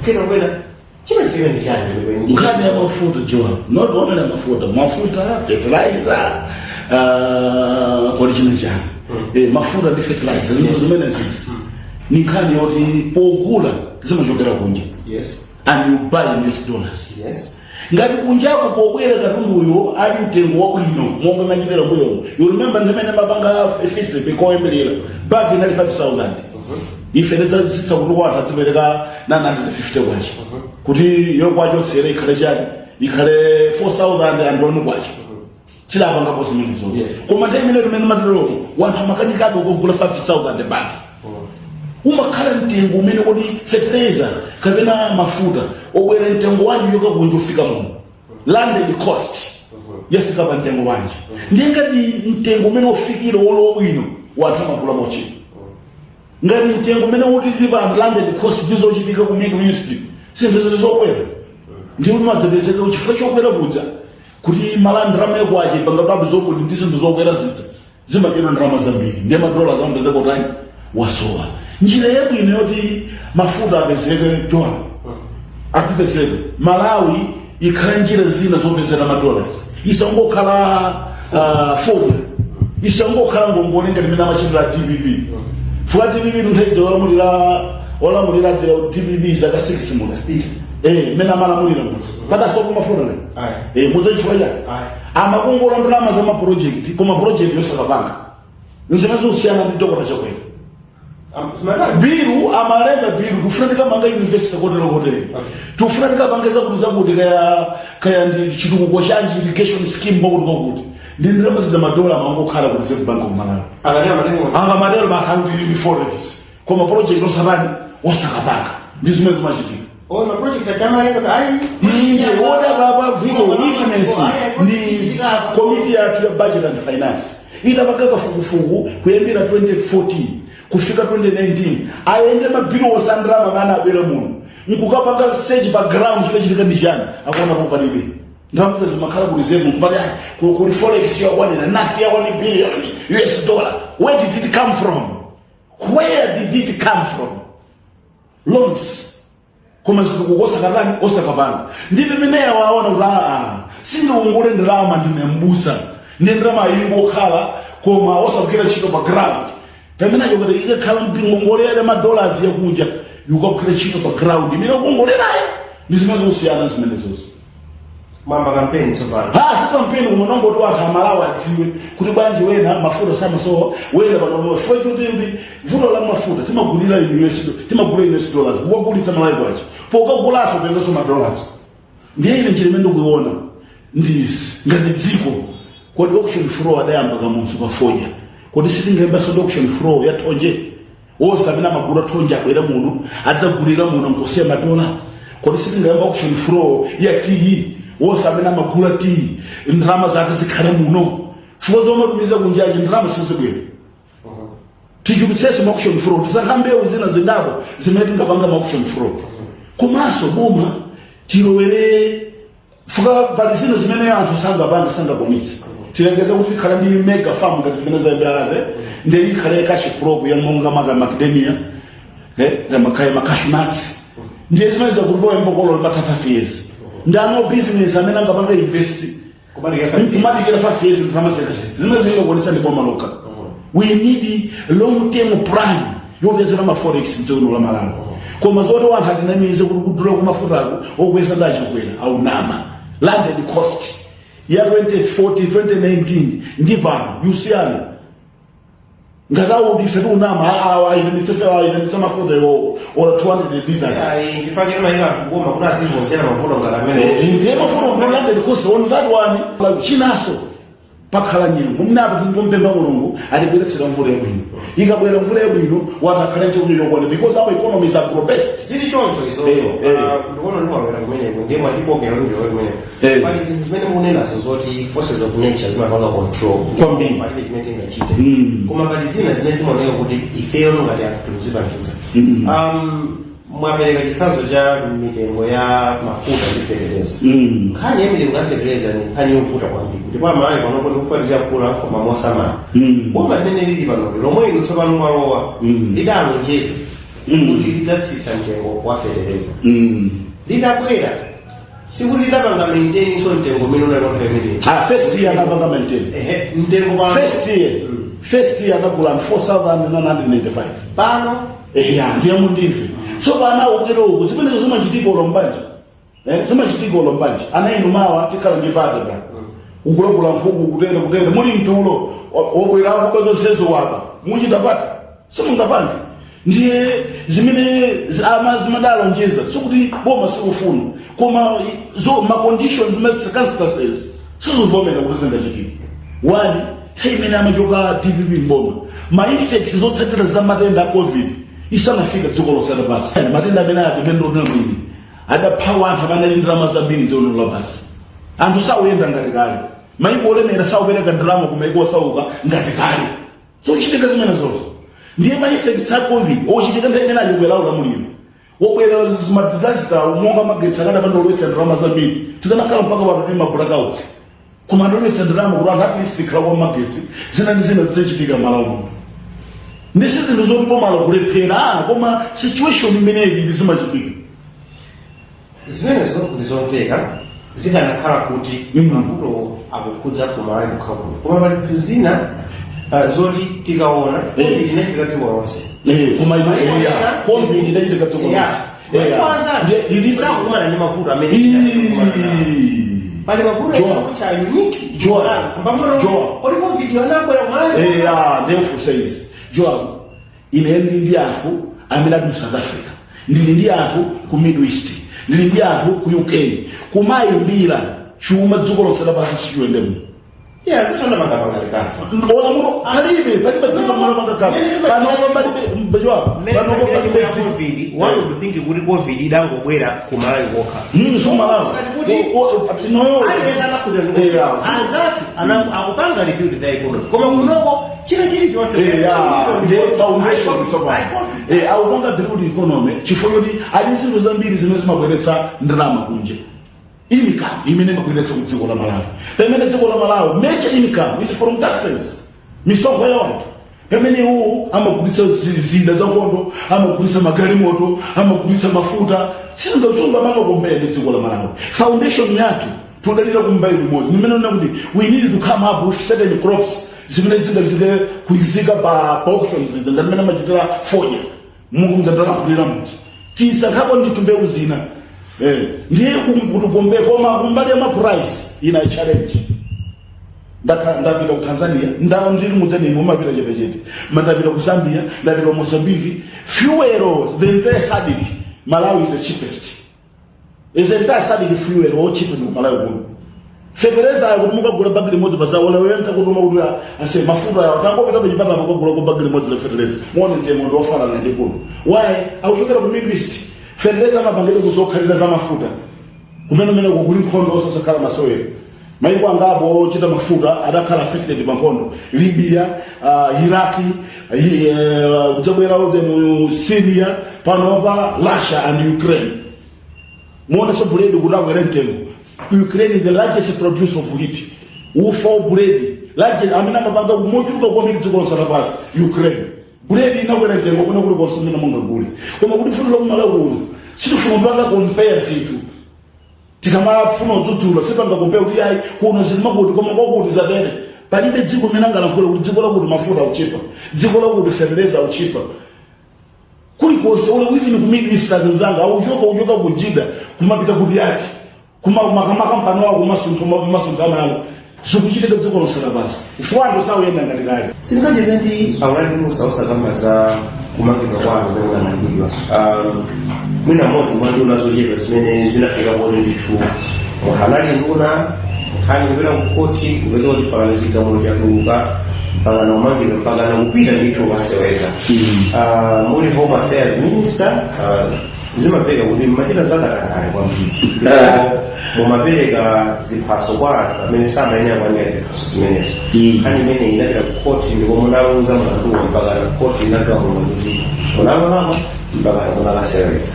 kena kupena chimachitika ndi chani kwenikweni? Nkhani ya mafuta, Joan, not only mafuta, mafuta, fertilizer, kodi china chani? Mafuta ndi fertilizer, zinthu zimene zizi ni nkhani yoti pogula zimachokera kunja and you buy in US dollars. Ngati kunjako pobwera katunduyo ali mtengo wabwino monga machitira mbuyomo, you remember ndimene mapanga FISP koyembelera, bag inali 5000, ife tidzazitsitsa kuti kwathu adzipereka 950 kwacha, kuti yokwachotsera ikhale chani? Ikhale 4000 and one kwacha. Chidapangapo zimenezo. Koma nthawi imene timene materomo, wanthu amakanikabe kugula 5000 bag. Umakhala mtengo umene kuti fertilizer kapena mafuta obwera mtengo wanji yoka kunja ufika muno, landed cost yafika pa mtengo wanji? Ndiye ngati mtengo umene ufikire wolowa bwino, wanthu amagula mochipa. Ngati mtengo umene utili pa landed cost ndizochitika ku Middle East, zinthu zizokwera, ndiye umadzapezeka chifukwa chokwera kuja kuti malandalama yakwache pangababu zokuti ndi zinthu zokwera zidza zimadyedwa ndalama zambiri, ndiye madola zamapezeka utani wasowa. Njira yabwino yoti mafuta apezeke, Joan, atipezeke, Malawi ikhale njira zina zopezera madollars, isangokhala fodya, isangokhala ngongole ngati imene amachitira DPP. Fuka DPP nthawi olamulira, olamulira DPP zaka 6 mudzi, mmene amalamulira mudzi padasoka mafuta ne. Ayi. Mudzi chifukwa chake Ayi. amakongola ndalama za maproject, koma project yosakapanga nzimene zikusiyana ndi Dokota Chakwera. Simatali. Bill, amalenga bill, kufuna tikamanga university kotero kotero, tikufuna tikapange zakuti zakuti, kaya kaya ndi chitukuko chanji, irrigation scheme, kwakuti kwakuti, ndi ndalama za madola amangokhala ku Reserve Bank of Malawi. Akatera matengo. Angamatero basa kuti ndi forex, koma project osatani, osakapanga. Ndi zimene zimachitika. Oh, ma project achamalenga ayi. Inde, woda baba, vuto, weakness ndi komiti yathu ya budget and finance. Itapanga kafukufuku kuyambira 2014 kufika 2019, ayende mabilions a ndalama amene abwera muno, nkukapanga search pa ground, chinachitika ndi chani, akuona po palibe. Ndalama zimakhala ku reserve, nkupati kuli forex yakwanira nasi ya 1 billion US dollar. Where did it come from? Where did it come from? Loans, koma zitukuko osakatani, osakapanga. Ndi pamene waona kuti aa, sindikungole ndalama, ndine mbusa, ndi ndalama ingokhala koma osagwira ntchito pa ground. Pamene acho kuti ikakhala ngongole ya madollars yakunja, yukagwira ntchito pa ground imene ukongolerayo, ndi zimene zikusiyana zimene zonse. Mwamba kampeni tsopano. Ha, si kampeni, koma nongoti anthu Amalawi adziwe kuti bwanji wena mafuta samasowa, wena panopa chifukwa choti kuti vuto la mafuta timagulira in US, timagulira in US dollars, kukagulitsa Malawi kwacha, pokagulaso pezanso ma dollars. Ndiye ine njira imene ndikuiona ndizi: ngati dziko, kodi auction floor adayamba Kamuzu pafodya, kodi sitingayambaso ndi auction floor ya thonje? Wonse amene amagula thonje abwera muno, adzagulira muno nkusiya madola. Kodi sitingayamba auction floor ya tiyi? Wonse amene amagula tiyi, ndalama zake zikhale muno, chifukwa zomatumiza kunjaji ndalama sizibwera. Tichulutsenso ma auction floor, tisankha mbewu zina zingapo zimene tingapanga ma auction floor. Komanso boma tilowere fuka pali zina zimene anthu sangapanga, sangakwanitse. Tilengeze kuti tikhala ndi mega farm ngati zimene zayambiraze, ndi ikhale cash crop ya monga maka macadamia, makaya ma cashew nuts. Ndiye zimene zakuti poyambokolo patha 5 years, ndi ano business amene angapanga invest Kumadikira 5 years. Kumadikira 5 years, ndalama zakasisi zimene zingakwanitsa ndi boma lokha. We need long term plan yopezera ma forex mdziko la Malawi. Koma zoti wanthu atinamize kuti kudula kumafutako okweza ndachikwera, aunama. Landed cost ya 2040, 2019 ndi pano yusiyana. Ngati audi ife tiunama, ayitanitse mafuta iwowo ora 200 liters. Ayi, chifukwa chake mayika anthu koma kuti azivozera mavuto ngati amene. Ndiye mafuta ndo landed cost on that one. Like chinaso, pakhala nyengo mnapo, tingompempha Mulungu atibweretsera mvula yabwino. Ikabwera mvula yabwino, watakhala chakudya chokwana, because our economy is agro based. Zili choncho izozo. Ndikuona ndimawera kumeneko, ndiye mwandikokera ndiwe kumeneko. Pali zinthu zimene mukunenazo zoti forces of nature zimapanga control. Kwambiri. Palibe chimene tingachite. Koma pali zina zimene zimaoneka kuti ifeyo ngati anthu tikuzipangitsa. Mwapereka chitsanzo cha mitengo ya mafuta ndi fetereza. Nkhani ya mitengo ya fetereza ni nkhani yovuta kwambiri, ndipo Amalawi panopo ndikufanizira kula koma mosamala. Boma limene lili panoli, lomwe inu tsopano mwalowa, lidalonjeza kuti lidzatsitsa mtengo wa fetereza. Litabwera, sikuti lidapanga maintain so mtengo umene unali nthawi imeneyi. Ah, first year anapanga maintain. Ehe, mtengo pano First year, first year anagula 4995. Pano? Eya, ndiye mundimve. So pana ubwero uku, zimenezo zimachitika ulo mbanja, zimachitika ulo mbanja. Ana inu mawa tikhala ndi pate pa ukulakula nkhuku, kutere kutere, muli mtulo, wobwera akuba zonsezo, waba, muchita pata simungapange. Ndiye zimene ama zimadalonjeza, sikuti boma sikufuna, koma zo ma conditions, ma circumstances sizivomera kuti zingachitike. One, nthawi imene amachoka DPP mboma, ma effects, zotsatira za matenda a COVID isanafika dziko lonse lapansi. Matenda amene aja amene ndionera mwini adaphawa anthu amene ali ndalama zambiri dziko lino lapansi. Anthu sauyenda ngati kale, maiko olemera saupereka ndalama ku maiko osauka ngati kale. Zochitika zimene zozo, ndiye ma effects a COVID ochitika nthawi imene achikwera ulamuliro, wobwera ma disaster monga magetsi akadapanda olowetsa ndalama zambiri, tikanakhala mpaka pano tili ma blackouts. Koma andolowetsa ndalama kuti anthu at least tikhala kwa magetsi, zina ndi zina zizachitika m'Malawi muno. Ndisi zinthu zoti boma lakulephera, koma situation imeneyi ndi zimachitika. Zimenezo ndizomveka zikanakhala kuti mavuto akukhudza ku Malawi kukha kuno, koma pali zinthu zina zoti tikaona COVID inachitika dziko lonse. Koma ino COVID inachitika dziko lonse. Sakukumana ndi mavuto amene tinakumana nawo. Pali mavuto Joa. ena cha unique. Joa. Joa. Kodi COVID anabwera kumalawi? Eya, ndemfusa izi, Joa. Ine ndili ndi anthu amene ali mu South Africa, ndili ndi anthu ku Middle East, ndili ndi anthu ku UK, kumayimbira chuma dziko lonse lapansi sichiyendemo. Yeah, zitandapangapanga likafa. Ona muno alibe, palibe dziko mmalo pangakhala panopo, palibe, Joa, panopo palibe dziko. COVID, one would think kuti COVID idangobwera ku Malawi kokha. So Malawi. Ngati kuti Inoyo aliyense anakhudza ndi anzathu akupanga rebuild their economy, koma kunoko china chilichonse Ndiye foundation tsopano akupanga build economy chifukwa choti ali zinthu zambiri zimene zimabweretsa ndalama kunja, income imene imabweretsa ku dziko la Malawi, pamene dziko la Malawi major income is from taxes, misonkho ya wanthu, pamene iwo amagulitsa zida za nkhondo, amagulitsa magalimoto, amagulitsa mafuta. Sizingasungamanga compare ndi dziko la Malawi. Foundation yathu tudalira kumbayi limodzi. Nimene nena kuti we need to come up with certain crops zimene zingazike kuizika pa auctions izi, ngati mmene amachitira fodya, mungu mzatalaphulira muti tisakhako ndithu mbewu zina. Ndiye kuti compare, koma kumbali ya ma price ina challenge. Ndapita ku Tanzania, ndili mudzeni mumapita chetechete, ndapita ku Zambia, ndapita ku Mozambique. Fuel, the entire SADC, Malawi is the cheapest. Is the entire SADC fuel all cheap in Malawi kuno. Fetereza kuti mukagula bagi limodzi pazaona uyenta kuti kuti ase mafuta yawo tangopita pachipatala mukagula ko bagi limodzi la fetereza, muone mtengo ndi ofanana ndi kuno. Why? Akuchokera ku Middle East. Fetereza amapangidwa kuzokhalira za mafuta kumene umene kuli nkhondo osasakhala masewero. Maiko angapo ochita mafuta adakhala affected pa nkhondo: Libya, Iraki, kudzabwera then Syria, panopa Russia and Ukraine. Muonenso buledi kuti akwere mtengo. Ukraine is the largest producer of wheat, ufa wa buledi largest amene amapanga mochuluka kwambiri dziko lonse lapansi, Ukraine. Buledi inakwera mtengo kuna kulikonse mmene mungagule. Koma kuti funo lokumala kuno sitifuna kupanga compare zinthu. Tikamafuna kudzudzula sipanga compare kuti ayi, kuno zilimakuti koma kwakuti zadere. Palibe dziko limene angalankhule kuti dziko lakuti mafuta auchipa, dziko lakuti fertilizer auchipa. Kulikonse ule, even ku Middle East, azinzanga auchoka uchoka ku Jida kumapita ku Riyadh, kuma makampani wako kumasuntha malo. Zikuchitika dziko lonse lapansi. Ufuwando sauyenda ngati kale. Sindingacheze ndi aulali Musa osakamba za kumangidwa kwanu kumene munamangidwa. Mwina mmodzi mwa nduna zochepa zimene zinafika poti ndithu munthu anali nduna, nkhani kupita ku khoti, kupeza kuti mpakana chigamulo chatuluka, mpakana kumangidwa, mpakana kupita ndithu ukaseweza. Muli Home Affairs Minister, zimamveka kuti mmachita zakatangale kwambiri. Ndipo mumapereka ziphaso kwa anthu amene samayenera kulandira ziphaso zimenezo. Nkhani imene inapita ku khoti ndipo munaluza mlanduwo, mpakana khoti inagamula kuti munalolakwa, mpakana munakaseweza.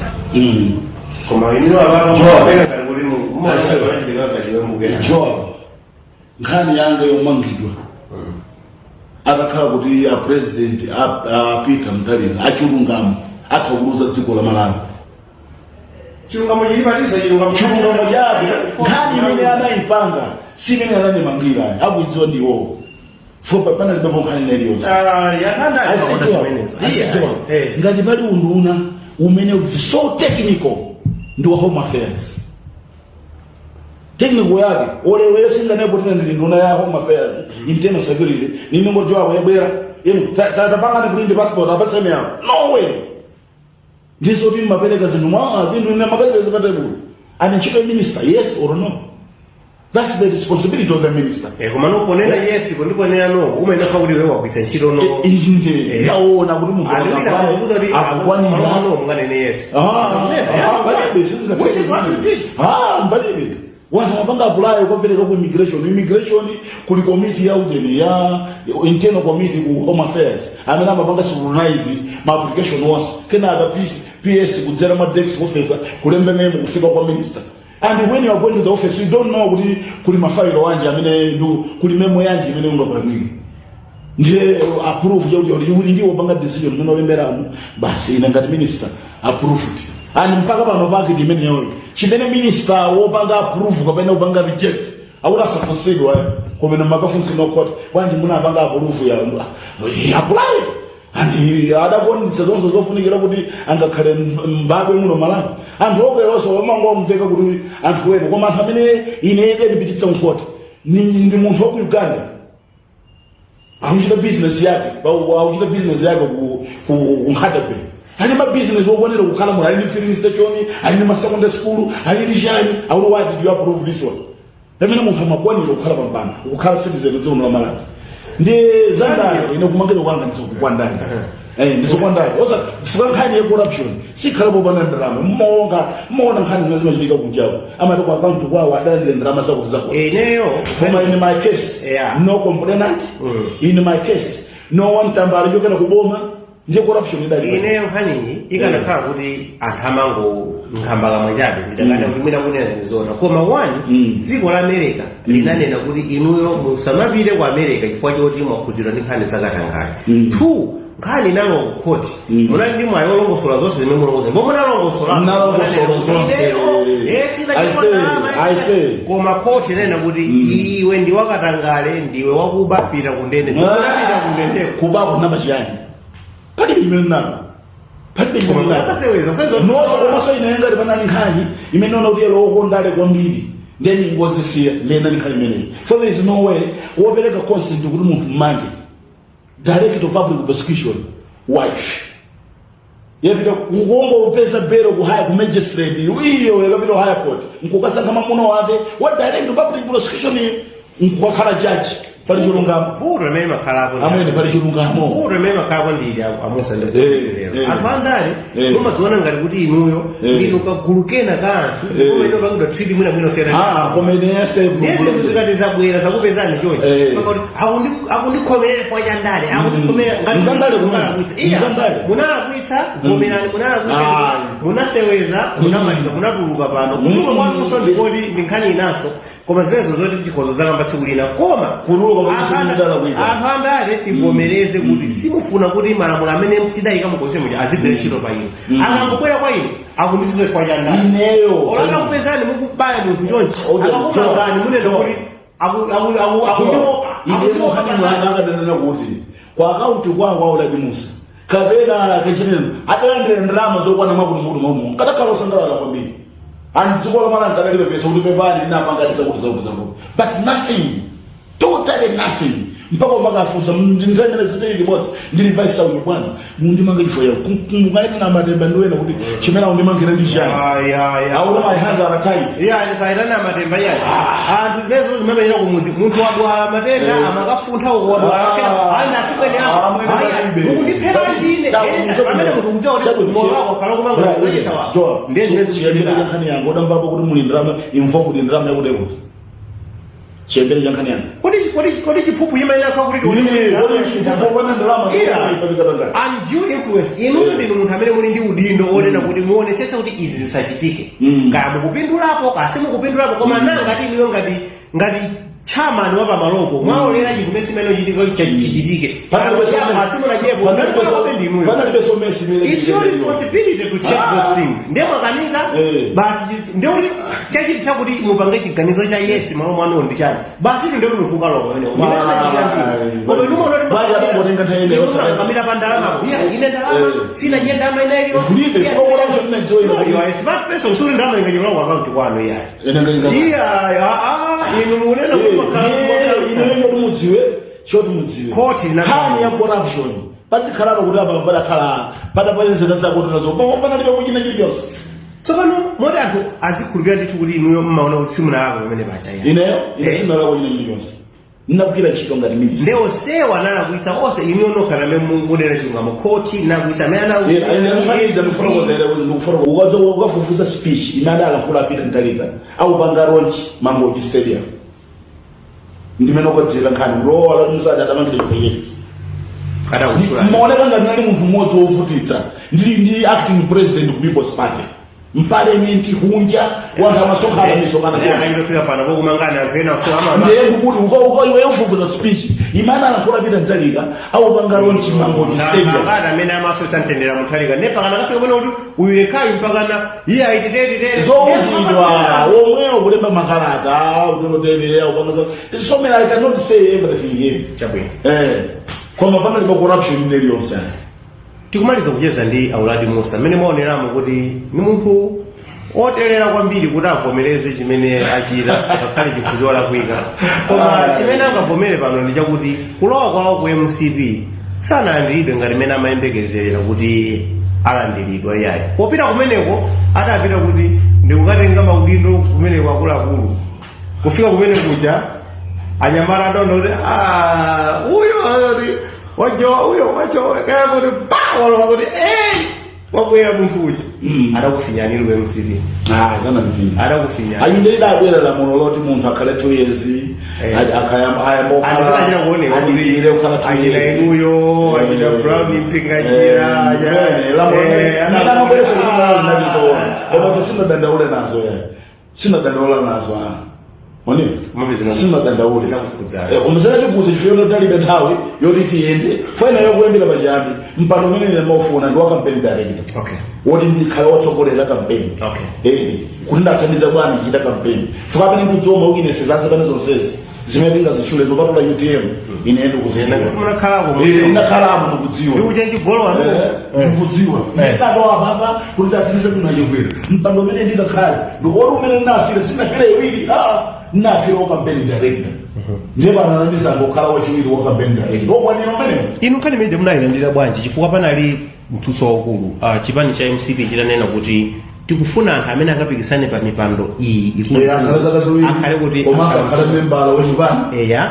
Koma inu apapa mumapeka ngati kuti mumachitika kachiwembuke. Joab, nkhani yanga yomangidwa, atakhala kuti a President a Peter Mutharika achilungamo, atha kuluza dziko la Malawi. Chilungamo chili patiso chilungamo. Chilungamo chake, nkhani imene anayipanga si imene ananimangira, akuidziwa ndiwo fupa panalibepo nkhani iliyonse. Ngati pali unduna umene so technical ndi wa Home Affairs. Technical yake oleweyo singanepo tina ndili nduna ya Home Affairs, Internal Security, nimengoti wako yebwera inu tapangani kuti ndi passport apatseni yawo, no way. Ndizoti mmapereka zinthu mwa zinthu ine makazipeza pa table and ntchito ya minister, yes or no? That's the responsibility of the minister. Koma noponena yes kundiponena no, umayenera kuti iwe wagwiritsa ntchito no. Inde, ndaona kuti munthu akukwanira akukwanira no munganene yes. Palibe. Which is what you did. Palibe. Wanthu amapanga apply kwapereka ku immigration. Immigration kuli committee ya ujeni ya internal committee ku Home Affairs amene amapanga scrutinize ma application onse, kenaka PS kudzera mwa desk officer kulemba memo kufika kwa minister. And when you are going to the office, you don't know kuti kuli mafailo wanje amene kuli memo yanji imene ungapangike. Ndiye approve chakuti kuti ndiwo panga decision imene olemberamo basi. Ine ngati minister approved, and mpaka pano pake imeneyoyo chimene minister wopanga approve kapena kupanga reject akuti asafunsidwa, kumene makafunsidwa court bwanji munapanga approve ya he applied and adakonitsa zonse zofunikira kuti angakhale mbadwe muno Malawi. Anthu okeronso amangomveka kuti anthu ena, koma anthu amene ine ndipititsa mkhoti ndi munthu wa ku Uganda akuchita business yake, akuchita business yake ku Nkhata Bay. Ali ma business okwanira kukhala muno, ali ndi filling station, ali ndi ma secondary school, ali ndi chani. Akuti, "Why did you approve this one?" Pamene munthu amakwanira kukhala pampando, kukhala citizen dziko la Malawi. Ndi zandale. Ine kumangidwa kwanga ndizokukwandani, ndizokwandani osa fuka. Nkhani ya corruption sikhalapo pana ndalama. Mmaonga mmaona nkhani zimene zimachitika kunjaku, amati ku account kwawo adalandira ndalama zakuti zakuti. Ineyo Koma in my case, no complainant. In my case, no one tambala chokera kuboma. Ndiye corruption idali. Ineyo nkhaniyi ikanakhala kuti anthu amango nkhamba kamwe chabe, ndidakana kuti mwina kunena zinthu zoona. Koma one, dziko la America linanena kuti inuyo musamapite ku America chifukwa choti mwakhudzidwa ndi nkhani zakatangale. Two, nkhani inalowa ku khoti, munali ndi mwayi olongosola zonse zimene mulongosola, ndipo munalongosola. Nalongosola zonse. I say, I say. Koma khoti inanena kuti iwe ndi wakatangale, ndiwe wakuba, pita kundende. Ndipo unapita kundendeko. Kubako namba chiyani? Palibe chimene nalo. Palibe Koma chimene. akaseweza kuseweza. Noso komanso ine ngati panali nkhani imene ona kuti yalowo ndale kwambiri, then ngozisiya ndena nkhani imeneyi, for there is no way wopereka consent kuti munthu mmange, director of public prosecution wife yapita kukongo upeza belo ku high ku magistrate, iyo yakapita ku high court nkukasankha mamuna wake wa director of public prosecution nkukakhala judge. Pali chilungamo? Vuto limene makhalapo Amene, pali chilungamo? Vuto limene makhalapo ndili amusa. Anthu andale mumadziona ngati kuti inuyo ndinu kagulu kena ka anthu kumene pangidwa treat mwina mwina osiyana. Ah, komene yese. Ndezi zikati zabwera zakupezani chonchi, Pakakuti akundikhomerera chifukwa cha ndale, akundikhomerera ngati Mzandale kumene. munalakwitsa. Iya, Mzandale. munalakwitsa, vomerani munalakwitsa. Munaseweza, munamaliza, munatuluka pano. Kutuluka kwanunso ndikoti ndi nkhani inaso, koma zimenezo zoti tikhozo zakamba tsiku lina, koma Kutuluka kwanuso ndikudalakwitsa. Anthu andale, tivomereze kuti simufuna kuti malamulo amene tidayika mu constitution muja azigwira ntchito pa inu. Akangobwera kwa inu, akunditsutsa chifukwa cha ndale. Ineyo Olanda kupezani mukubaya munthu chonchi, Okay, akakumangani, munena kuti Ine akundiopa. muhani mwana akadanena kuti kwa akaunti kwawo auladi Musa kapena kachineno adalandira ndalama zokwana mwakuti mukuti mwamu kadakhala osangalala kwambiri, and dziko lomala nkadalibe pesa kuti pepani napangati zakuti zakuti zakuti, but nothing, totally nothing, mpaka umakafunsa ndimene zitili limodzi ndili vice auyo, bwana, mundimanga ifo yawo mukaita na matemba ndiwena kuti chimene undimangira ndi chani? Aulo my hands are tied. Iya, saitana amatemba yayi. Anthu zimenezo zimamenyera kumudzi, munthu wadwala matenda, amakafuntha uko wadwala. Ayi, natsikweni. Ah, mwene palibe. Mukundiphera chine pamene munthu kudziwa kuti moyo wako khala kumanga kuweza wako, ndiye zimene Chiyambire zikuchitika. cha nkhani yanga, udamvapo kuti muli ndalama involved, ndalama yakuti kuti chiyambire cha nkhani yanga? Kodi chiphuphu chimayenera kukhala kuti Kodi ndalama Iya. ipatikana? Undue influence. Inu ndinu munthu amene muli ndi udindo onena kuti muonetsetse kuti izi zisachitike. Kaya mukupindulapo, kaya simukupindulapo, koma nangati inuyo ngati chairman wa pamalopo mwaolera chinthu chimene simene chitika chichitike, asimunachepo ndinuyo. Panalibe mess imene. It's your responsibility to check those things. Ndiye mwakanika. Basi, ndiye kuti chachititsa kuti mupange chiganizo cha yes malo mwanu ndi chani? Basi, inu ndiye kuti munthu ukalowa pamene. Koma inu muona kuti Bali atangotenga nthawi ineyo. Munakamira pa ndalama. Iya, ine ndalama sina nye ndalama ina iliyonse. Kulibe, corruption imeneyo ino. No, you are a smart person. Suri ndalama ingachokera ku account kwanu, iyayi. Iya, ah, inu mukunena kuti Ineyo choti mudziwe, choti mudziwe, Court nkhani ya corruption pazikhalapa kuti apa padakhala padapezeka zakuti nazo panalibe kuchina chilichonse. Tsopano moti anthu azikhulupirira ndithu kuti inuyo mmaona kuti simunalakwa pamene pacha, iya? Ineyo ine sinalakwa china chilichonse, ndinagwira ntchito ngati minister. Nde onsewa analakwitsa onse, inuyo nokha amene munena chilungamo, khoti nakwitsa amene Ndikufotokoza, ukafufuza speech imene adalankhula Peter Mutharika aupanga launch Mangochi Stadium, ndimene ukadzera nkhani lowa musati atamangire chiyezi. Adakuchula. Maoneka ngati nali munthu mmodzi wovutitsa, ndili ndi acting president ku People's Party, mparliament kunja wanthu amasonkhana misonkhano. Akachitofika pano pokumangana anthu ena so ama Ndiye ndikuti uka iwe ufufuza speech imene alankhula Peter Mutharika aupanga launch Mangochi Stadium. Akati amene amasotsa mtendera Mutharika, ne pakana kafika pano kuti uyu yekhayi mpakana iye aititetitete. Zouzidwa omwewo kulemba makalata uterotere upanga so many. I cannot say everything here. Chabwino. Koma panalibe corruption ine iliyonse. Tikumaliza kucheza ndi Auladi Musa, mmene mwaoneramo kuti ni munthu otelera kwambiri kuti avomereze chimene achita, ngakhale chinthu cholakwika. Koma chimene angavomere pano ndi chakuti kulowa kwawo ku MCP sanalandiridwe ngati mmene amayembekezerera kuti alandiridwa, iyayi. Popita kumeneko adapita kuti ndikukatenga maudindo kumeneko akuluakulu. Kufika kumene kuja, anyamata adaona kuti, "Ah, uyo ati wajowa, uyo wajowa," kaya kuti pa walowa kuti, "Ei, wabwera munthu uja." Adakufinyani ku MCP? Ah, sanandifinya. Adakufinyani. Ayi, ndidabwera lamulo loti munthu akhale 2 years. Akayamba ayamba Andisachita kuoneka kuti adikire kukhala 2 achina years. inuyo, achina Brown Mpinganjira, lamulo ndalizoona, koma sinadandaule nazo ya, sinadandaula nazo, ah, Monifa. Komabe Sinadandaule. Zinakukhudza. Koma zinatikuza chifukwa talibe nthawi yoti tiyende faina yokuyendera pachiyambi. Mpando umene ine ndimafuna ndi wa campaign director, woti ndikhala wotsogolera campaign. Kuti ndathandiza bwanji kuchita campaign, fuka pamene ndikudziwa ma weaknesses azipani zonsezi. Zimene tingazitchule zopatula UTM, ine ndikuzidziwa. Simunakhalako? Ndakhalamo, ndikudziwa. Ndikuja chigolo wanu. Ndikudziwa ndinatowa papa kuti ndafikise bwino achakwera mpando umene ndikakhale, ndikuoti umene ndinafira, sindinafira iwiri, ndinafira wa campaign director, ndiye pano anandisanga kukhala wachiwiri wa campaign director okwanira umenewo. Inu nkhani imene munayilandira bwanji? Chifukwa panali mtsutso waukulu, chipani cha MCP chitanena kuti tikufuna anthu amene akapikisane pa mipando iyi ikulu, Akhale zaka 2, akhale kuti komanso akhale membala wachipani. Eya.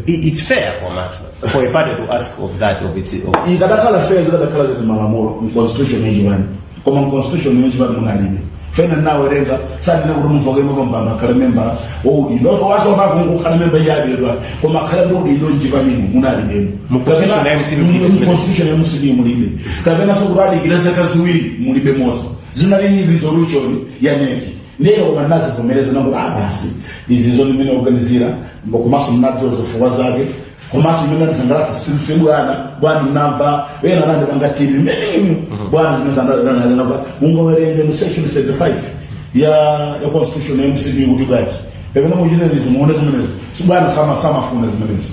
It's fair komatu for a party to ask of that of its of, Ikadakhala fair, zikadakhala zili malamulo mconstitution yachipani, koma mconstitution yachipani munalibe. Fena nawerenga, sandine kuti munthu wakayima pampando akhale memba waudindo, wasonako ngokhala memba yabedwa, koma akhale ndi udindo mchipanimo munalibemo. Mu constitution ya MCP mulibe Mu constitution ya MCP mulibe, kapena sokuti adikire zaka 2, mulibe mosa. Zinali resolution ya NEC ndero, koma nazivomereza nakuti ah, basi, izi zo ndimene organizira, komanso mnadziwa zifukwa zake, komanso imene ndisangalatsa sinse bwana bwana mnamva ena anandipanga timi imenemu bwana zimene zandadanazana mungawerenge mu section 35 ya constitution ya MCP kuti bwanji pepena muchitenizo muone zimenezo, si bwana samafuna zimenezo.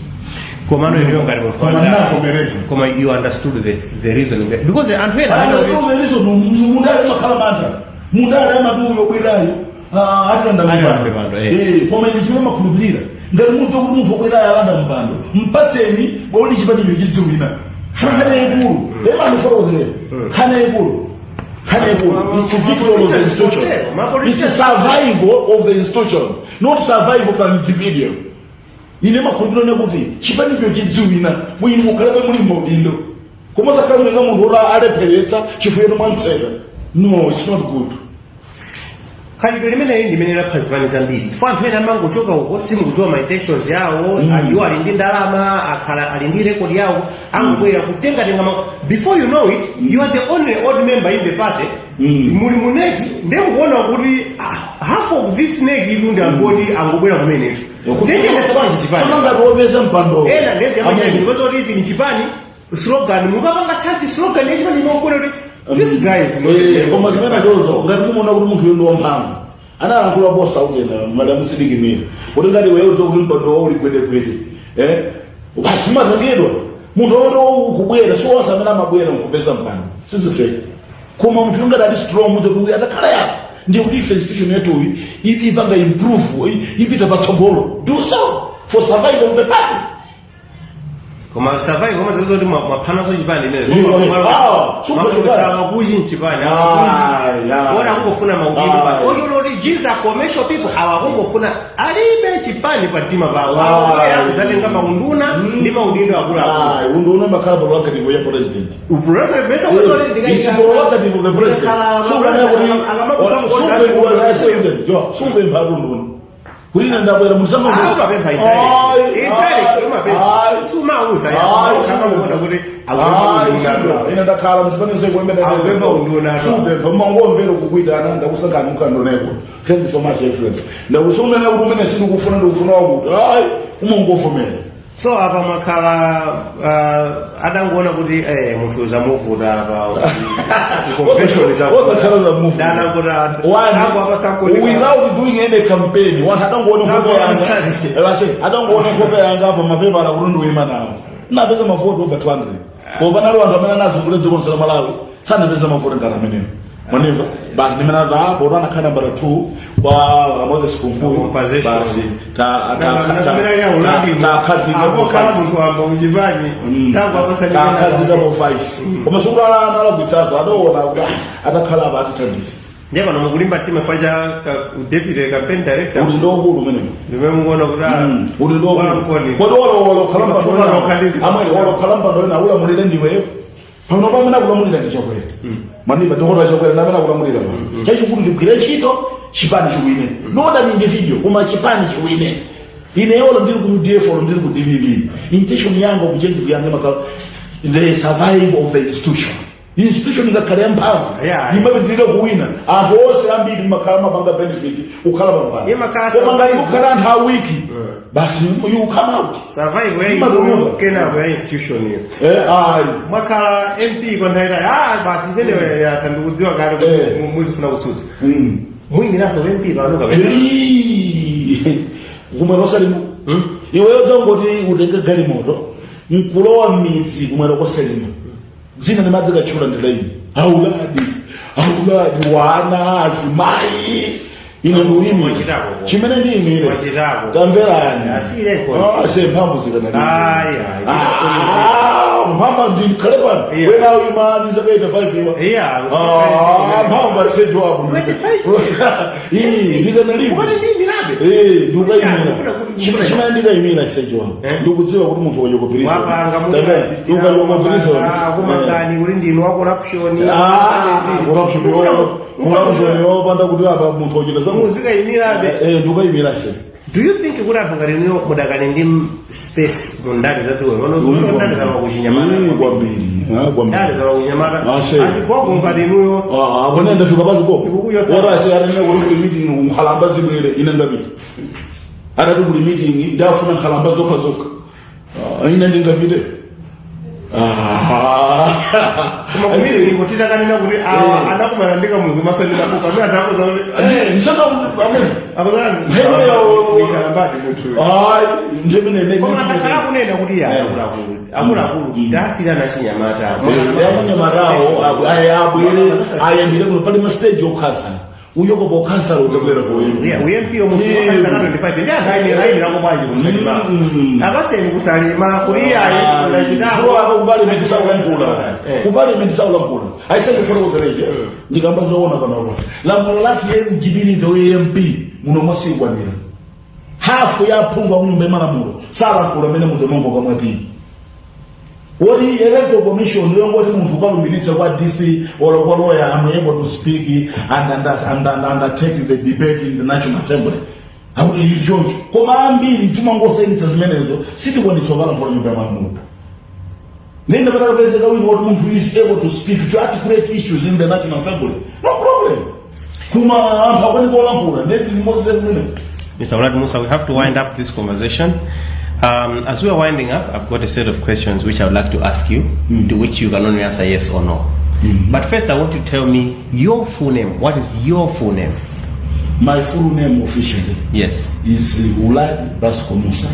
Komano inuyo ngati munthu Koma ndinavomereza. Koma you understood the reason, because anthu ena Anasomerizo mundale makhala mantha, mundale amati uyo bwerayo atilanda Atilanda mpando. mpando, eh. Koma ine chimene makhulupirira, ngati munthu kuti munthu obwerayo alanda mpando, mpatseni bodi chipanicho chidziwina. Nkhani yaikulu emandifotokozerera, nkhani yaikulu, nkhani yaikulu, it's a victory of the institution, it's a survival of the institution, not survival of an individual. Ine makhulupirira kuti chipanicho chidziwina mwini mukhalabe muli maudindo, koma sakhala mwenga munthu oti alepheretsa chifukwa mwantseka. No, it's not good. Khalidwe limeneli ndimene lapha zipani zambiri, chifukwa anthu ena amangochoka uko, simukudziwa ma intentions yawo. Iwo ali ndi ndalama, akhala ali ndi record yawo, angobwera kutengatenga before you know it, you are the only old member in the party. Muli mu NEC, ndiye mukuona kuti half of this NEC itu ndi anthu oti angobwera kumenetu. Ndiyendetsa bwanji chipani? Tsono ngati wopeza mpando Ena ndezi amanyanya kuti even chipani slogan mukapanga chant, slogan yachipani imokubwera kuti this guy is not a Koma zimene chozo, ngati mumuona kuti munthu uyu ndi wamphamvu, analankhula bosa uchena madamu Sidik Mia kuti ngati iweyo udziwa kuti mpando wawo uli gwedegwede, basi umatengedwa munthu woti ukubwera. Si wonse amene amabwera nkupeza mpando, siziteka. Koma munthu ngati ali strong, muze kuti atakhala yako, ndiye kuti ife institution yetuyi ipanga improve, ipita patsogolo. Do so for survival of the party. Koma survive, koma zikuti kuti mwaphanaso chipani imene Ah, super chipani. kuchi mchipani. Ah, yeah. Ona akungofuna maudindo basi. Ah. Oyo loti these are commercial people, awa akungofuna, alibe chipani pa mtima pawo. Ah. Akubwera kudzatenga maunduna ndi maudindo akuluakulu. Ah, undu umakhala prerogative ya president. Prerogative. It's prerogative of the president. So supempha unduna kuti ine ndabwera mutisanga. Umapempha indirect, umapempha, sumauza kuona kuti akupempha unduna. Ine ndakhala muzipanizo. Akupempha unduna. Supempha, mangomvera kukuitana, ndakusangani mukandoneko, "Thank you so much, Excellency." Ndakusumene kuti umene sindikufuna, ndikufuna wakuti ayi, umangofomera. So apa mwakhala adangoona kuti munthu zamuvuta apa, convention. Osakhala zamuvuta. Danangota Without doing any campaign, wanthu adangoona nkhope yanga. Basi, adangoona nkhope yanga apa mapepa kuti ndiuyima nawo, napeza mavoti over 200. Koma panali anthu amene anazungulira dziko lonse la Malawi, sanapeza mavoti ngati amenewo. Mwanimva? Basi, ndimene ati apo anakhala nambala 2 kwa Moses Kunkuyu. Compensation. Basi, takhazika akokhala munthu wamba kuchipani tango takhazika po vice, koma sikuti analagwitsazo, adaona kuti atakhala apa atithandiza. Ndiye pano mukulimba mtima chifukwa cha deputy campaign director. Uli ndokulu umenewo. Ndimene mukuona kuti Uli ndokulu. Mkoni. Kodi wolokhala mpando Ndimafuna wena nokhandizi. amwene, wolokhala mpando wena ulamulire ndiweyo, pano pamene akulamulira ndi Chakwera. Maniva? Dokotala Chakwera ndamene akulamulira pano. Chachikulu ndigwire ntchito, chipani chiwine, not an individual, koma chipani chiwine. Ine olo ndili ku UDF, olo ndili ku DPP, intention yanga, objective yanga imakhala the survival of the institution. Institution ikakhale yamphamvu, imapitirira kuwina, anthu onse ambiri makhala mapanga benefit kukhala pambano. Imakhala Koma ngati survival. kukhala anthu a weak, basi, you come out. Survival ya Imatuluka. inuyo, kenako ya institution iyo. Ayi. Mwakhala MP kwa nthawi itali, basi, imeneyo yatha, ndikudziwa kale kuti muzifuna kutsutsa. Muyimiranso MP pano kapena? Kumwera osalimo. Iweyo dzangoti utenge galimoto nkulowa m'midzi kumwera koselima, dzina limadzi katchula ndi laini, "Auladi, Auladi," wana azimayi. Ine ndiyimire. Wachitako. Chimene ndiyimire. Wachitako. Tamverani. Asiyire nkhondo. Ah, se mphamvu zikanali. Ayi, ayi. Ah, mphamvu ndikhale pano. Iya. Wena uyima ndi zaka 85 iwa. Iya. Ah, mphamvu asejo apo. 25 years. Ii, ndikanalipo. Kodi ndiyimirabe? Eh, ndikayimira. Ndikufuna kuti- Chimene ndikayimira sejo apo. Eh? Ndikudziwa kuti munthu wachoka Wapanga. Ukachoka prison. Kumangani kuti ndinu wa corruption. Ah, corruption yo. Corruption yo panda kuti apa munthu wachita zamu. Muzikayimirabe? Eh, ndikayimira se. Do you think kuti anthu ngati niyo mudakali ndi space mu ndale za dziko lino? Ndale za Ii, makuchinyamata. kwambiri. Ah, kwambiri. Ndale za makuchinyamata. Ah, se. Azigogo ngati inuyo. Ah, abone ndafika paziko. Tikukuyosa. Ora se atanena kuti kuli meeting nkhalamba zibwere, ine ndapita. Atati kuli meeting ndafuna nkhalamba zokha zokha. Ah, ine ndingapite. Ah. Koma kumiri kuti takanena kuti awa anakumana ndi Kamuzu maso ndi mafuka amene atakuza kuti Eh, ndisaka amene. akuzani. Nthawi Ndikhalambadi munthu. Hayi, ndimene. Koma akakhala kunena kuti ya akuluakulu, akuluakulu, tasiyirana chinyamata. Anyamatawo abwere ayambire kuno pali ma stage okhansala. Uyoko pokhansala udzabwera Yeah, poyera. u MP omutu wakazaka 25 ndi anthu ayimirako bwanji kusalima? Apatseni kusalima kuti iyayi. Ako ku parliament saulankhula, ku parliament saulankhula. Aisendikufotokozereje, ndikamba zoona panopo, lamulo lathu eligibility o MP muno mosikwanira hafu ya aphungu akunyumba yamalamulo salankhula mmene mudzamambo kamwati woti Electoral Commission yongoti munthu ukalumbiritsa kwa DC or kwa lawyer, "I'm able to speak and undertake the debate in the National Assembly," akuti ili choncho. Koma ambiri timangosayinitsa zimenezo, sitikwanitsa kukalankhula nyumba ya malamulo. Nenda patakapezeka wina woti munthu is able to speak, to articulate issues in the National Assembly, no problem. Kuma anthu akwanika olankhula ndeti zimodzi zimenezo. Mr. Uladi Mussa, we have to wind up this conversation. As we are winding up, I've got a set of questions which I would like to ask you, to which you can only answer yes or no. But first, I want you to tell me your full name. What is your full name? My full name officially Yes. is Uladi Basco Musa.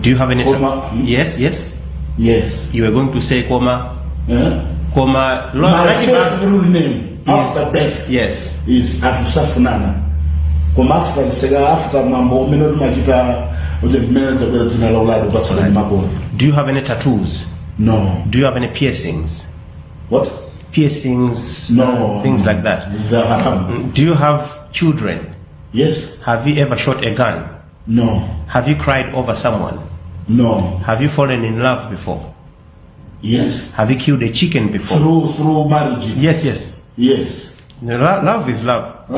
Do you have any? Koma. Yes. Yes. You were going to say koma, Eh? Koma. My first real name after birth Yes. is Atusafunana. Koma after sega after mambo umene timachita kuti mmene dzakwera dzina la Uladi upatsana ndi makolo. Do you have any tattoos? No. Do you have any piercings? What? Piercings. No. Things like that. The haram. Do you have children? Yes. Have you ever shot a gun? No. Have you cried over someone? No. Have you fallen in love before? Yes. Have you killed a chicken before? Through marriage? Yes. Yes. No, love is love. No.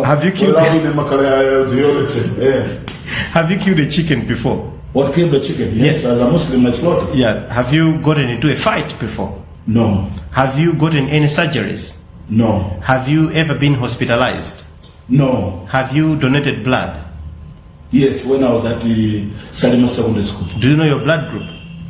Have you killed- Love in the makara. Yes. Have you killed a chicken before? What, killed the chicken? Yes, as a Muslim I slaughter. Yeah. Have you gotten into a fight before? No. Have you gotten any surgeries? No. Have you ever been hospitalized? No. Have you donated blood? Yes, when I was at the Salima Secondary School. Do you know your blood group?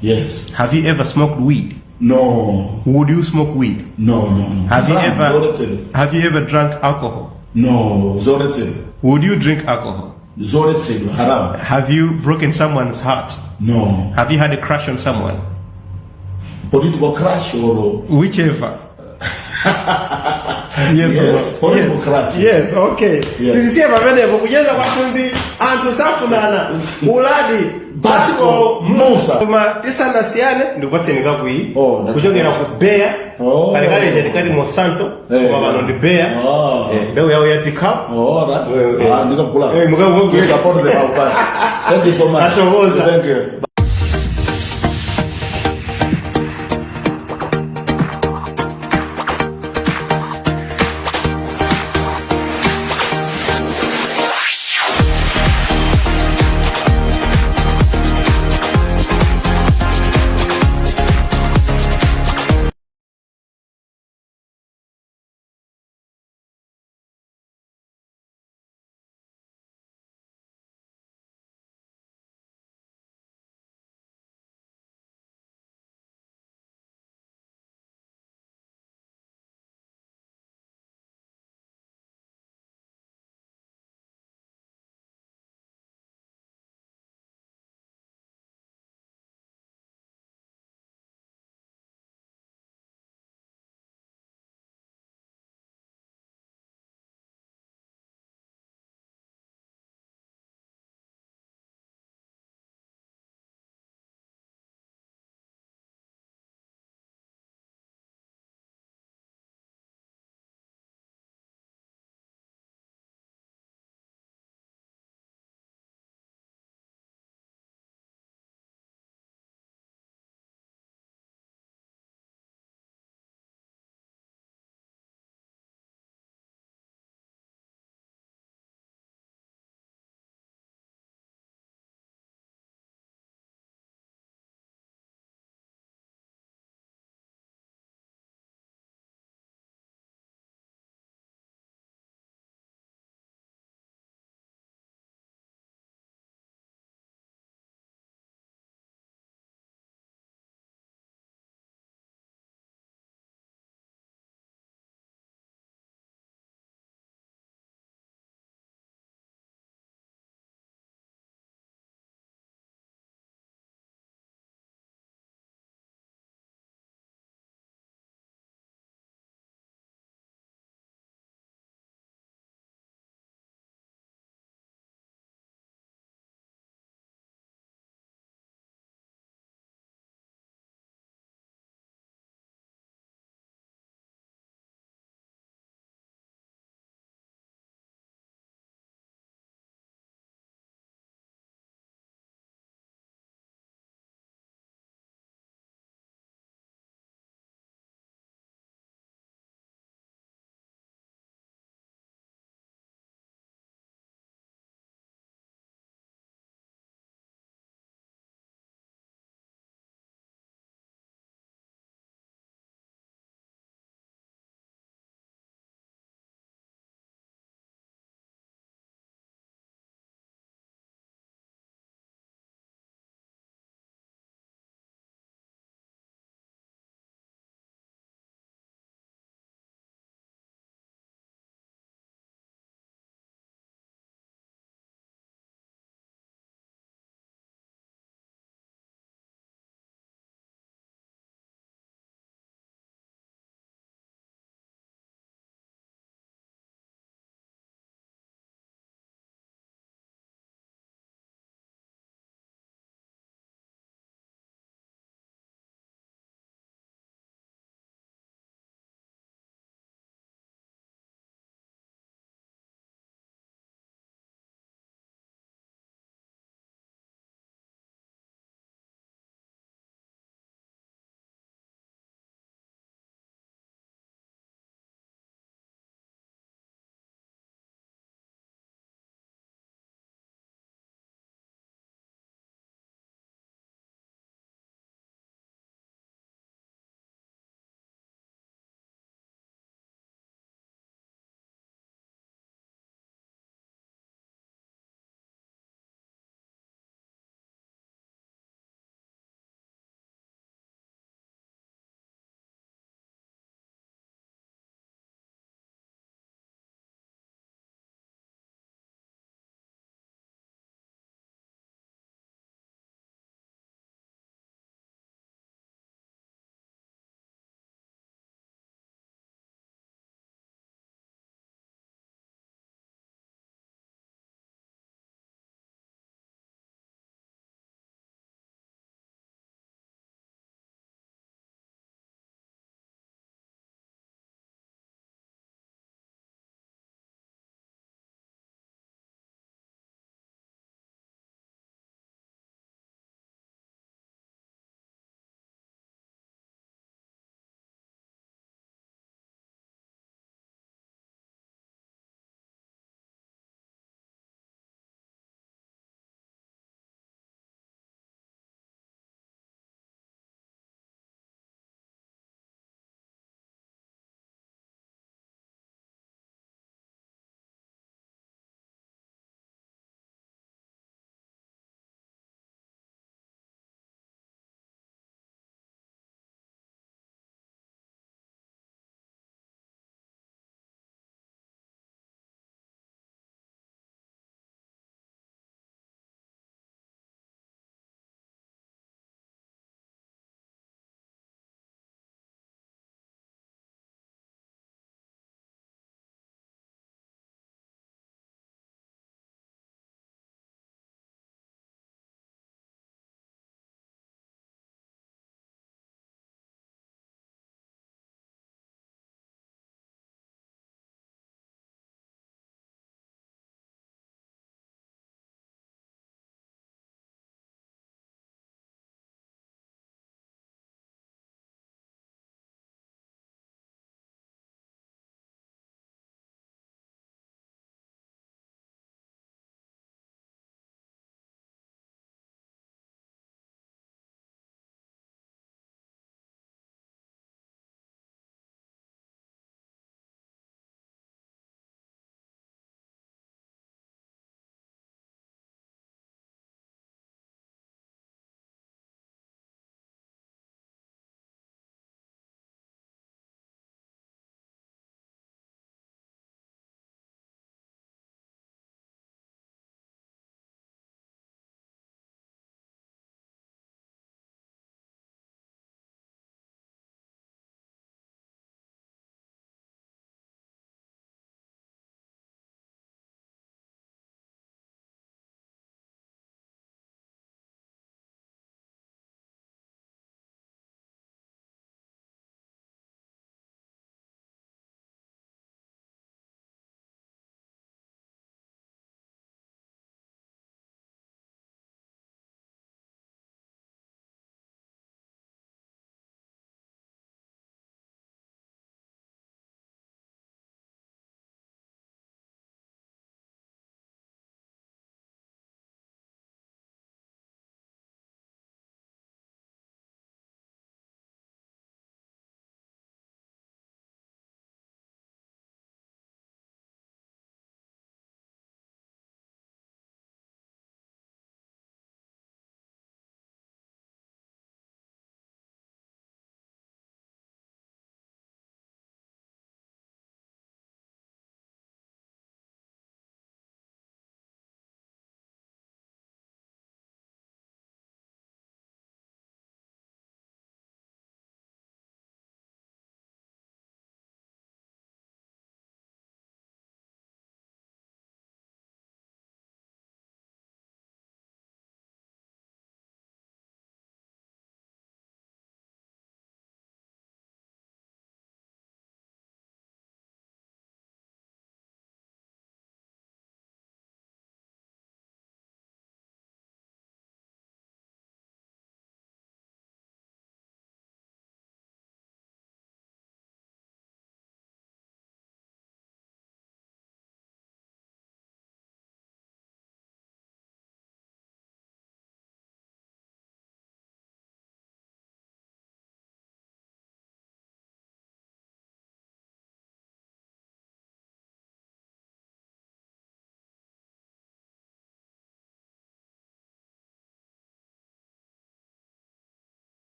Yes. Have you ever smoked weed? No. Would you smoke weed? No. Have you Haram, ever zoletsedwa. Have you ever drunk alcohol? No, zoletsedwa. Would you drink alcohol? Zoletsedwa, haram. Have you broken someone's heart? No. Have you had a crush on someone? Political crush or Whichever. Yes, or Yes, no? political Yes. crush. Yes, okay. Yes. Tizisiye pamenepo kucheza kwathu ndi anthu safunana Uladi Basco Musa. Koma tisanasiyane ndikupatseni kapu iyi Oh, ndakupatsa. kuchokera ku Bayer. Oh. Kalekale ija tikati Monsanto, Eh. koma pano ndi Bayer. Oh. Eh, mbewu yawo ya DeKalb. All right. Eh, eh. Ah, ndikagula. Eh, mukagula. To support the party. Thank you so much. Athokoza. Thank you.